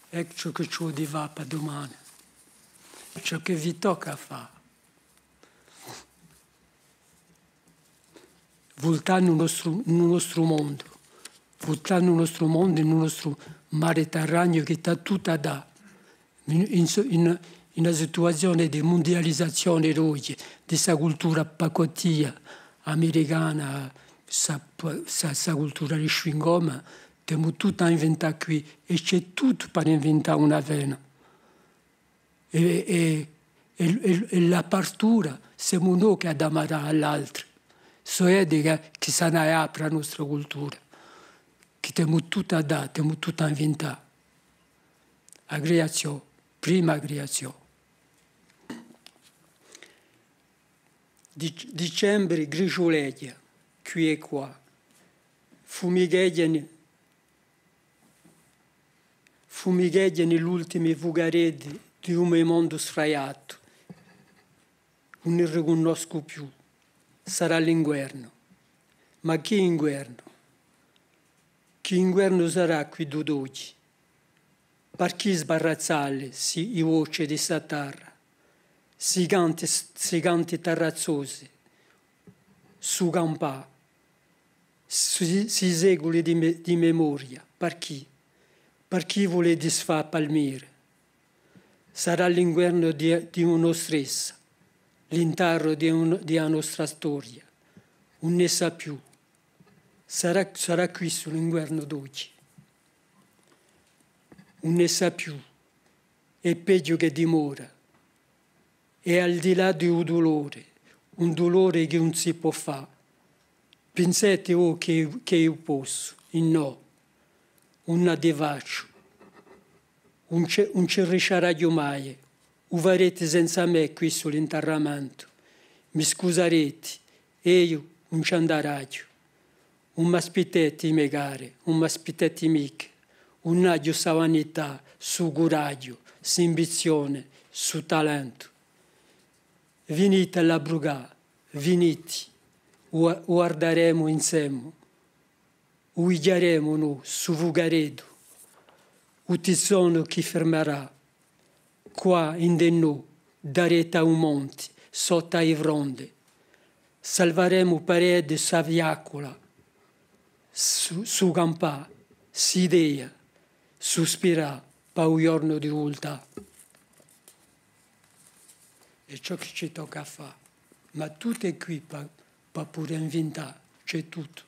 Eccu ciò chì ci voli fà pà dumani, ciò chì vi tocca à fà. Vultannu u nostru, u nostru mondu, vultannu u nostru mondu, in u nostru Mediterraniu chì t'hà tuttu à dà. In, in, in, in una situazione di mundializazione d'oghje, di sta cultura pacottiglia americana, sta, sta, sta cultura di chewing-gum, t'emu tuttu à invintà quì, è ci hè tuttu per invintà una vena. È, è, è, è, è l'apertura, semu noi chì hà da marà à l'altri. Sò eddi chì, chì s'ani à apre a nostra cultura, chì t'emu tuttu à dà, t'emu tuttu à invintà. A criaziò, prima criaziò. Dic-, dicembri grisgiuleghja, quì è quà. Fumicheghjani, fumicheghjani l'ultimi fugareddi di u me mondu sfraiatu, ùn ni ricunnoscu più. Sarà l'inguernu. Ma chì inguernu? Chì inguernu sarà quiddu d'oghji? Parchì sbarrazzalli sti, i voci di sta tarra, sti canti, sti canti tarrazzosi, stu campà, sti, sti seculi di me-, di memoria, parchì? Parchì vulè disfà palmiri? Sarà l'inguernu di, di u nostru essi, l'intarru di un, di a nostra storia, ùn ne sà più. Sarà, sarà quistu l'inguernu d'oghji. Ùn ne sà più. È peghju chì dimora. È al di là di u dulori, un dulori chì ùn si pò fà. Pinseti, o, chì, chì eiu possu, innò, ùn a di facciu. Ùn ci, ùn ci riesciaraghju mai. U fareti senza mè quistu l'intarramentu. Mi scusareti, eiu ùn ci andaraghju. Ùn m'aspitteti, i me cari, ùn m'aspitteti micca. Ùn aghju sta vanità, stu curaghju, st'ambizioni, stu talentu. Viniti à l'abbrugà, viniti. U, u guardaremu insemu. U pigliaremu no, stu fugareddu, u tizzonu chì firmarà, quà ind'è no, daretu à u monti, sottu à i frondi. Salvaremu per eddi sta fiaccula, stu, stu campà, st'idea, suspirà pà u ghjornu di vultà. Hè ciò chì ci tocca à fà. Ma tuttu hè quì pà, pà pudè invintà, ci hè tuttu.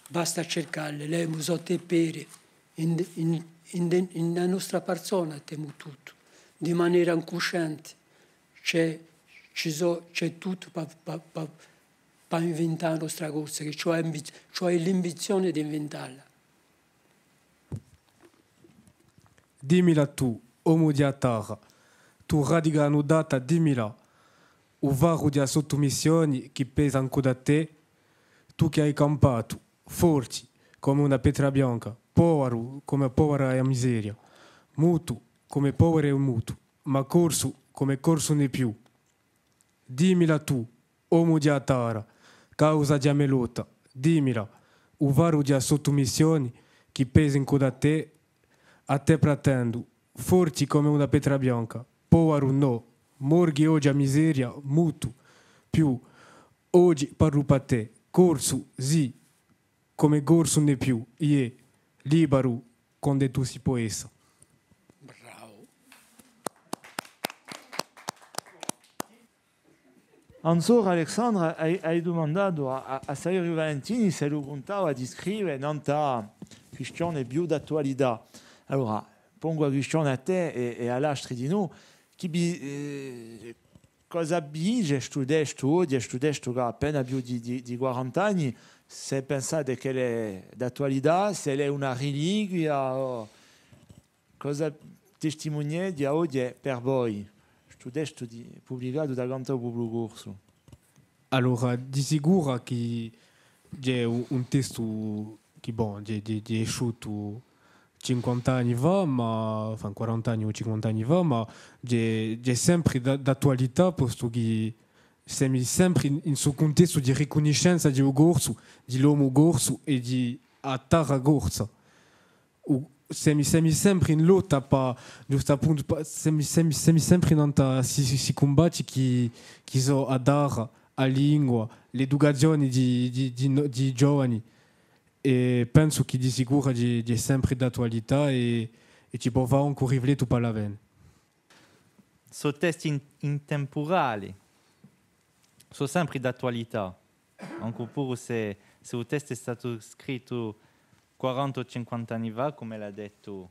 Basta à circalli, l'emu sottu i pedi, in, in, in, in a nostra parsona t'emu tuttu, di manera incuscienti, ci hè, ci sò, ci hè tuttu pà, pà, pà, pà invintà a nostra cosa, chì ci hè ambi-, ci hè l'ambizioni d'invintalla. Dimmila tù, omu di a tarra, tù radica annudata, dimmila, u farru di a sottumissioni chì pesa in coddu à tè, tù chì ai campatu, forti, cum'è una petra bianca, povaru, cum'è povara a miseria, mutu, cum'è povaru u mutu, ma corsu, cum'è corsu ùn hè più. Dimmila tù, omu di a tarra, causa di a me lotta, dimmila, u farru di a sottumissioni chì pesa in coddu à tè, à tè prattendu, forti cum'è una petra bianca, povaru nò, morghi oghji a miseria, mutu, più, oghji parlu pà tè, corsu, sì, cum'è corsu ùn hè più, iè, libaru, quand'è tù si pò essa. Bravu. Anzora, Alexandra, ai, ai dumandatu à, à, à Saverio Valentini s'ellu cuntava di scrive nant'à quistione più d'attualità. Allora, pongu a quistione à tè è, è à l'altri dinò, chì vi, eh, cosa vi dice stu testu oghje, stu testu chì hà appena più di, di, di quarant'anni, s'è pensate ch'ellu hè d'attualità, s'ellu hè una reliquia, o cosa testimunieghja oghje per voi stu testu di, publicatu da Canta u Populu Corsu? Allora, di sicuru chì hè u-, un testu chì, bon, hè, hè, hè esciutu cinquanta anni fà, ma, enfin, quaranta anni o cinquanta anni fà, ma hè, hè sempri d'a-, d'attualità, postu chì semu sempri in, in stu cuntestu di ricunniscenza di u corsu, di l'omu corsu è di a tarra corsa. U, semu, semu sempri in lotta pa, ghjustappuntu, pa, semu, semu, semu sempri nant'à sti, sti, sti cumbatti chì, chì sò a tarra, a lingua, l'educazioni di, di, di no-, di i giovani. È pensu chì di sicuru hè, hè sempri d'attualità è, è ci pò fà ancu riflette pà l'avvene. Sò testi in-, intempurali, sò sempri d'attualità, ancu puru s'è, s'è u testu hè statu scrittu quaranta o cinquanta anni fà, cum'ellu hà dettu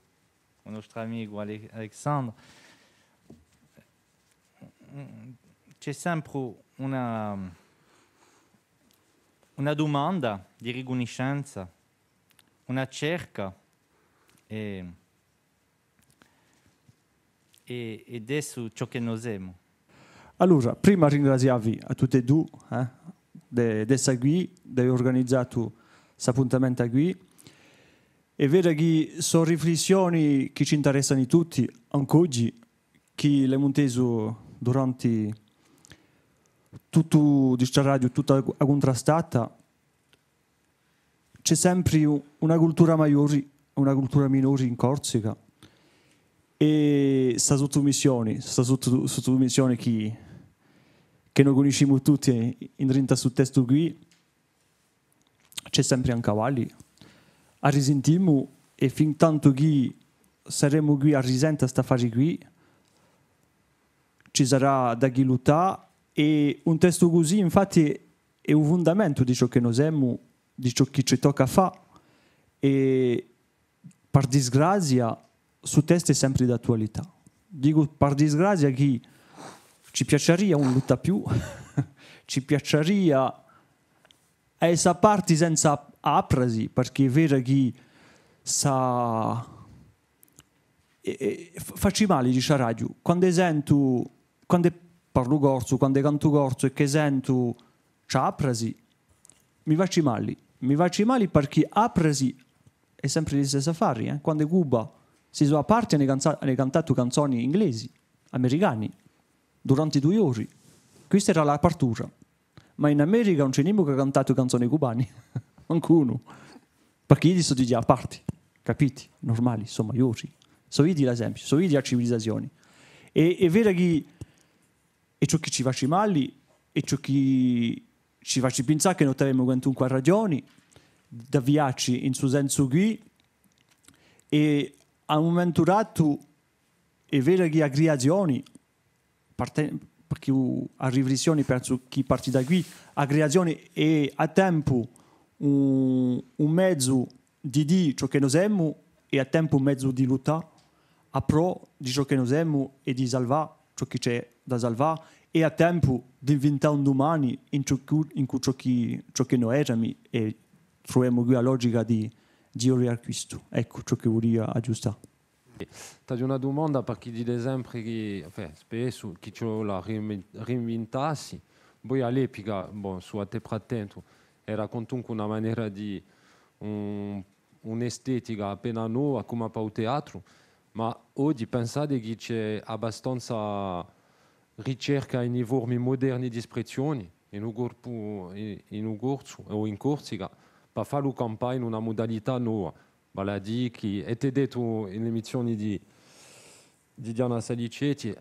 u nostru amicu Ale-, Alexandre. Ci hè sempri una, una dumanda di ricunniscenza, una cerca, è è, è d'essu ciò chì no semu. Allora, prima ringrazià vi à tutti è dui, eh, d'è-, d'essa quì, d'avè urganizatu st'appuntamenta quì. Hè vera chì sò riflissioni chì ci interessanu tutti, ancu oghji, chì l'emu intesu durante tuttu di sta radio, tutta a cuntrastata, ci hè sempri u-, una cultura maiori è una cultura minori in Corsica. È sta suttumissioni, sta suttu-, suttumissioni chì, chì no cunniscimu tutti in drinta à stu testu quì, ci hè sempri ancu avali. A risintimu è fin tantu chì saremu quì à risenta st'affari quì, ci sarà da chì luttà, è un testu cusì, infatti, hè u fundamentu di ciò chì no semu, di ciò chì ci tocca à fà, è, par disgrazia, stu testu hè sempri d'attualità. Dicu par disgrazia chì ci piaceria ùn luttà più, ci piaceria à essa parti senza aprasi, parchì hè vera chì sta, è, è, f-, faci mali, dici, à a radio. Quand'e sentu, quand'e parlu corsu, quand'e cantu corsu è ch'e sentu ciò aprasi, mi faci mali. Mi faci mali parchì aprasi hè sempri listessu affari, eh. Quand'e Cuba si sò aparti, anu canza-, anu cantatu canzoni inglesi, americani, duranti dui ori. Quista era l'apartura. Ma in America ùn ci hè nimu chì hà cantatu canzoni cubani. Mancunu. Parchì iddi sò di ghjà aparti, capiti? Nurmali, sò maiori. Sò iddi l'esempiu, sò iddi a civilizazioni. È, hè vera chì, hè ciò chì ci faci mali, hè ciò chì ci faci pinsà chì no t'avemu quantunque ragioni, d'avviacci in stu sensu quì, è à un mumentu datu, hè vera chì a criazioni, parte-, parchì u-, a riflissioni pensu chì parti da quì, a criazioni hè à tempu un, un mezu di dì ciò chì no semu è à tempu un mezu di luttà à prò di ciò chì no semu è di salvà ciò chì ci hè da salvà è à tempu d'invintà un dumani in ciò chì, in cui ciò chì, ciò chì no erami è truvemu quì a logica di, di u riacquistu. Eccu ciò chì vulia aghjustà. T'aghju una dumanda, parchì dite sempri chì, enfin, spessu, chì ci vole à rinvi-, rinvintassi. Voi à l'epica, bon, sù à tè prattentu, era quantunque una manera di un, un'estetica appena nova, cum'è pà u teatru, ma oghji pensate chì ci hè abbastanza ricerca in i formi muderni d'espressioni, in u corpu, in, in u corsu o in Corsica, pà fallu campà in una mudalità nova. Vale à dì chì, è t'hè dettu in l'emissioni di, di Diana Salicetti,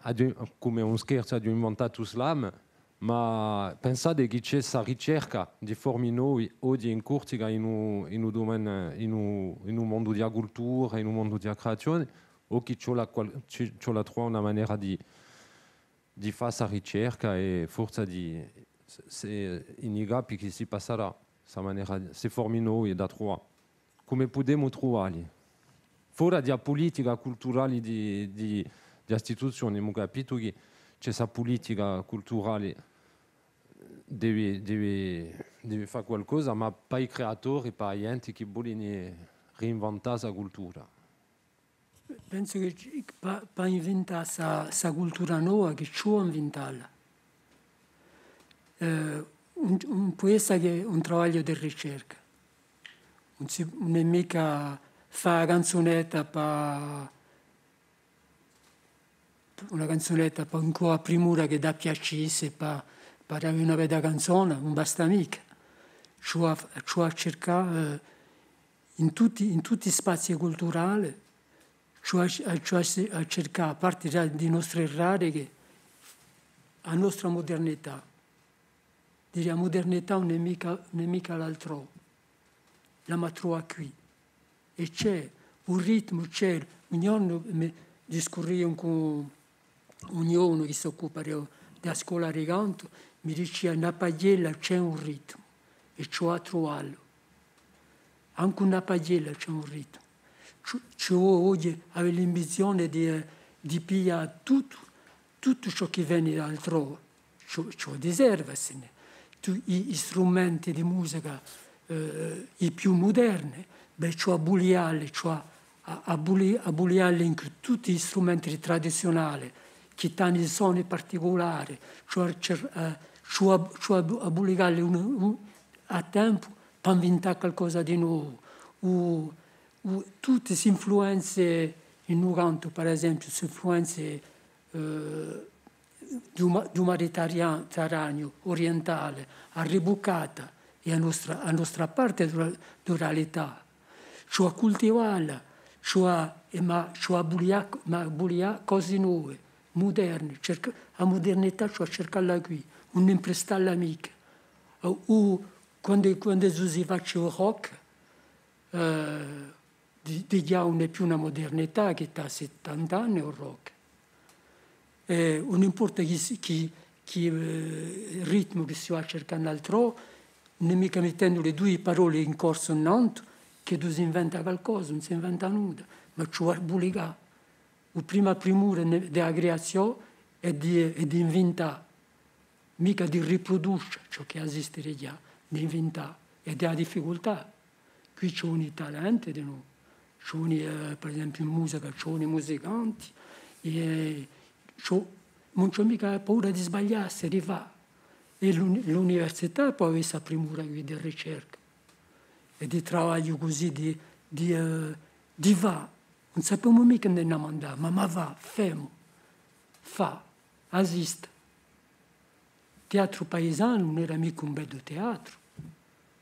aghju, cum'è un scherzu, aghju inventatu u slam, ma pensate chì ci hè sta ricerca di formi novi oghji in Corsica in u, in u dumen-, in u, in u mondu di a cultura, in u mondu di a creazioni, o chì ci vole à qual-, ci, ci vole à truvà una manera di, di fà sta ricerca è forse di, s'è, s'è, in i capi chì si passarà, sta manera, sti formi novi da truvà. Cumu pudemu truvà li? Fora di a pulitica culturali di, di, di a istituzioni, emu capitu chì ci hè sta pulitica culturali, devi, devi, devi fà qualcosa, ma pà i creatori, pà a ghjenti chì volini rinventà sta cultura. Pensu chì ci, pà, pà inventà sta, sta cultura nova, chì ci vole à inventalla. Eh, ùn, ùn pò essa chè un travagliu di ricerca. Ùn si, ùn hè micca fà a canzunetta pà, una canzunetta pà, incù a primura ch'edda piacissi, pà, pà avè una bedda canzona, ùn basta micca. Ci vole à, ci vole à circà, eh, in tutti, in tutti i spazii culturali, ci vole à, ci vole à circà à parti di, di i nostri radichi, a nostra mudernità. Dì, a mudernità ùn hè micca, ùn hè micca l'altrò. L'emu à truvà quì. È ci hè un ritmu, ci hè, un ghjornu mi discurria cù un ghjovanu chì s'occupa di, di a scola di cantu, mi dicia, in a paghjella ci hè un ritmu, è ci vole à truvallu. Ancu in a paghjella ci hè un ritmu. Ci, ci vole oghje avè l'ambizione di, eh, di piglià tuttu, tuttu ciò chì veni d'altrò, ci, ci vole di servarsene. Tu-, i, i strumenti di musica, eh, i più muderni, bè, ci vole à bulialli, ci vole à, à buli-, à bulialli incù tutti i strumenti tradiziunali, chì t'ani soni particulari, ci vole à cer-, eh, ci vole à, ci vole à bu-, à bulialli un, un, à tempu, pà invintà qualcosa di novu. U, u, tutti st'influenzi in u cantu, per esempiu, st'influenzi, eh, di u ma-, di u Mediterraniu orientali, a ribuccata, hè a nostra, a nostra parti di, di a realità. Ci vole à cultivalla, ci vole à, è ma ci vole à bulià, ma bulià cosi novi, muderni, circa-, a mudernità ci vole à circalla quì, ùn impristalla micca. U, quandu, quandu si face u rock, eh, di, di ghjà ùn hè più una mudernità chì t'hà settanta anni u rock. È ùn importa chì si, chì, chì, eh, ritmu chì si và à circà in altrò, ùn hè micca mittendu li dui paroli in corsu innantu, ch'eddu s'inventa calcosa, ùn s'inventa nudda, ma ci vole à bulicà. U prima primura ne-, di a criaziò hè di, hè di invintà, micca di ripruduce ciò chì esisti di ghjà, di invintà, è di a difficultà. Quì ci voni talenti di novu, ci voni, eh, per esempiu, in musica, ci voni musicanti, è ci vo-, ùn ci hè micca paura di sbagliassi, di fà. È l'uni-, l'università pò avè sta primura quì di ricerca è di travagliu cusì di, di, eh, di fà. Ùn sapemu micca induve andà, ma, ma fà, femu, fà, esista. Teatru paisanu ùn era micca un beddu teatru.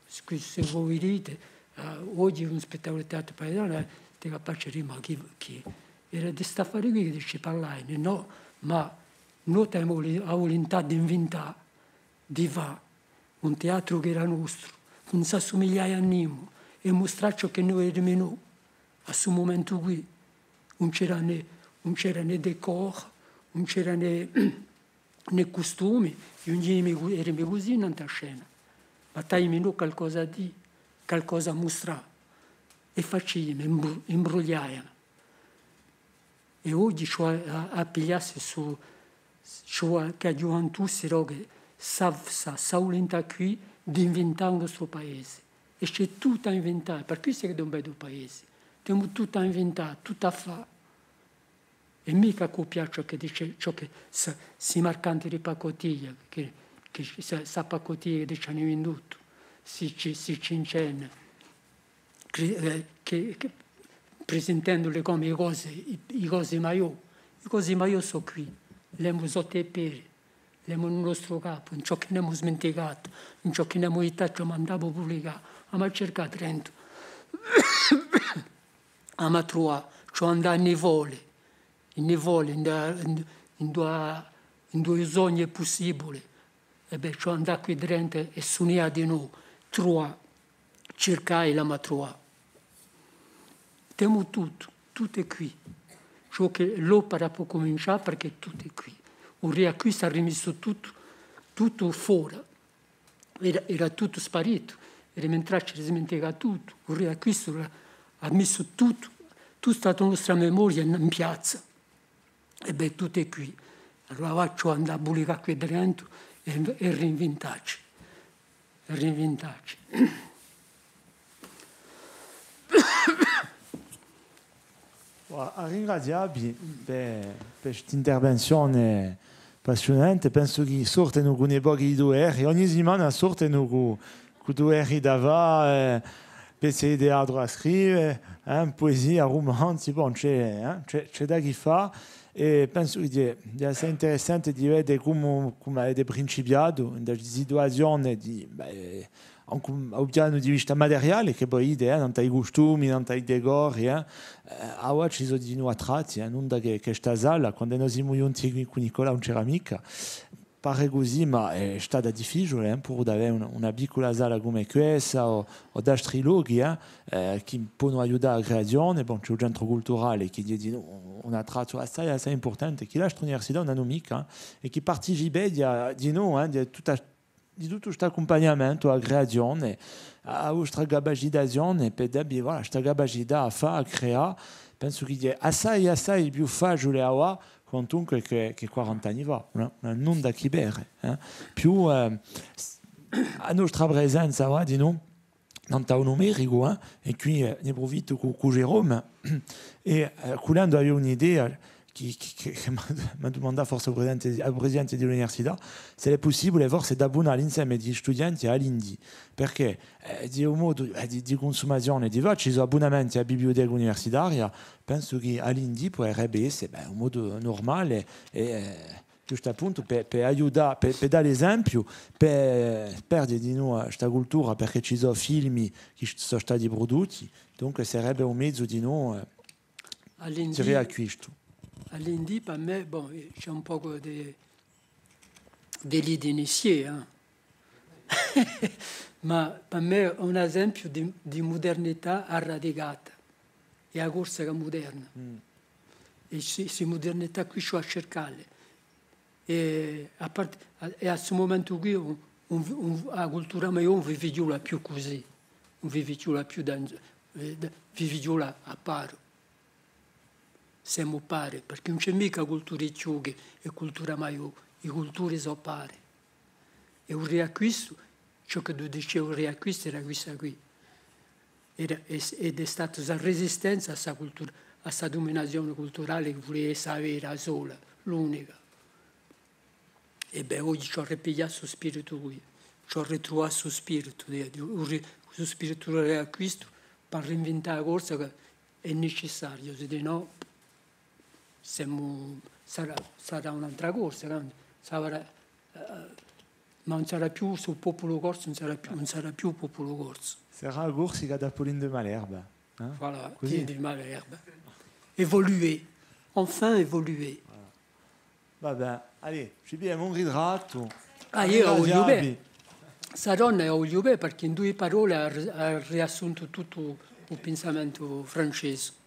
Scu-, s'è vo viditi, eh, oghje un spettaculu di teatru paisanu, eh, ti capaci di dì, ma chì, chì era di st'affari quì chì ci parlaiani, nò, ma noi avemu a vulintà d'invintà, di fà un teatru chì era nostru, chì ùn s'assumigliaia à nimu, è mustrà ciò chì noi erami noi à stu mumentu quì. Ùn c'era nè, ùn c'era nè decor, ùn c'era nè nè custumi, ghjunghjiami cu-, erami cusì nant'à a scena, ma t'avami noi calcosa à dì, calcosa à mustrà, è faciami, imbru-, imbrugliaiami. È oghje ci vole à, à, à pigliassi stu, ci vole chì a ghjuventù si trovi sta, sta, sta vulintà quì d'invintà u nostru paesi. È ci hè tuttu à invintà, per quessa chì hè un beddu paesi. Temu tuttu à invintà, tuttu à fà. È micca cupià ciò chì dice, ciò chì sta, sti marcanti di pacotiglia, chì, chì sta, sta pacotiglia chì ci ani vindutu, sti ci-, sti cincenni, cri-, eh, chì, chì, prisintenduli comu i cosi, i, i cosi maiò. I cosi maiò sò quì, l'emu sottu à i pedi. L'emu in u nostru capu, in ciò chì n'emu sminticatu, in ciò chì n'emu dittu, ci amu à andà à publicà, amu à circà drentu, amu à truvà, ci amu à andà in i foli, in i foli, in, in, in duva, in duva u sognu hè pussibuli, è bè, ci amu à andà quì drentu è sunà di novu, truvà, circà è l'amu à truvà. Temu tuttu, tuttu hè quì. Ciò chì l'opera pò cumincià, perchè tuttu hè quì. U Riacquistu hà rimissu tuttu, tuttu fora. Era, era tuttu sparitu, era mentre ci era smenticatu tuttu. U Riacquistu hà, hà missu tuttu, tutta sta nostra memoria in, in piazza. È bè, tuttu hè quì. Allora facciu andà à bulicà quì drentu è, è rinvintacci. È rinvintacci. Voilà, à ringrazià vi per, per st'intervenzione appassiunante. Pensu chì sortenu cù un pocu di duveri, ogni settimana sortenu cù, cù duveri da fà, eh, pezzi di teatru da scrive, eh, puesia, rumanzi, bon, ci hè, eh, ci hè, ci hè da chì fà. È pensu chì hè, hè assai interessante di vede cumu, cumu avete principiatu, in una situazione di, bè, ancu à u pianu di vista materiale, chì voi dite, eh, nant'à i custumi, nant'à i decori, eh, eh, avà ci sò dinù attratti, eh, nunda chè, chè sta sala, quand'è no simu ghjunti quì cù Nicola ùn c'era micca, pare cusì, ma hè stata difficiule, eh, puru d'avè una, una piccula sala cum'è quessa, o, o d'altri lochi, eh, eh, chì ponu aiutà a creazione, bon, ci hè u centru culturale, chì hè dinù un attrattu assai, assai impurtante, chì l'altre università ùn anu micca, eh, è chì participa di, dinù, eh, di tutta di tuttu st'accumpagnamentu à a creazione, à, à a vostra capacitazione, per dà vi, voilà, sta capacità à fà, à creà, pensu chì hè assai, assai più faciule avà, quantunque, chè, chè quarant'anni fà, ùn hè, ùn hè nunda chì vede, eh. Più, eh, s-, a nostra presenza avà, dinù, nant'à u numericu, eh, è quì, eh, ne prufittu cù, cù Jérôme, è, eh, culendu avia un'idea chì, chì, chì, chì m'hà, m'hà dumandatu forse u presidente, u presidente di l'università, s'ellu hè pussibule forse d'abbunà l'inseme di studienti à l'indì, perchè, eh, di un modu, eh, di, di cunsumazione di fà, ci sò abbunamenti à a bibliuteca universitaria, pensu chì à l'indì puderebbe esse, bè, un modu nurmale è, eh, ghjustu appuntu, per, per aiutà, per, per dà l'esempiu, per, per perde dinù, eh, sta cultura, perchè ci sò filmi chì sò stati prudutti, dunque sarebbe un mezu dinù, eh, di riacquistu. À l'indì, per mè, bon, ci hè un pocu di, di délit d'initié, eh. Ma per mè hè un esempiu di, di mudernità arradicata. Hè a Corsica muderna. È sti, sti mudernità quì ci vole à circà li. È à part-, è à stu mumentu quì, ùn, ùn, ùn, a cultura maiò ùn vi fighjula più cusì, ùn vi fighjula più da, vi, vi fighjula à paru. Semu pari, perchè ùn ci hè micca cultura chjuchi è cultura maiò, i culturi sò pari. È u riacquistu, ciò chì tù dici u riacquistu era quissa quì. Era, è, ed hè stata sta resistenza à sta cultura, à sta duminazione culturale chì vulia esse a vera, a sola, l'unica. È bè, oghje ci vole à ripiglià stu spiritu quì, ci vole à ritruvà stu spiritu, di, di, u ri-, stu spiritu di riacquistu, per rinvintà a Corsica, hè nicissariu, sì di nò, semu, sarà, sarà un'antra cosa, sarà, eh, ma ùn sarà più, stu populu corsu ùn sarà più, ùn sarà più u populu corsu. Sarà a Corsica d'Apolline de Malherbe, eh? Voilà, cusì. Di, di Malherbe. Évoluer. Enfin évoluer. Voilà. Va bè, allez, ci pigliemu un ritrattu. Ah, eiu a vogliu bè. Sta donna a vogliu bè, perchè in duie parolle hà ri-, hà riassuntu tuttu u pensamentu francese.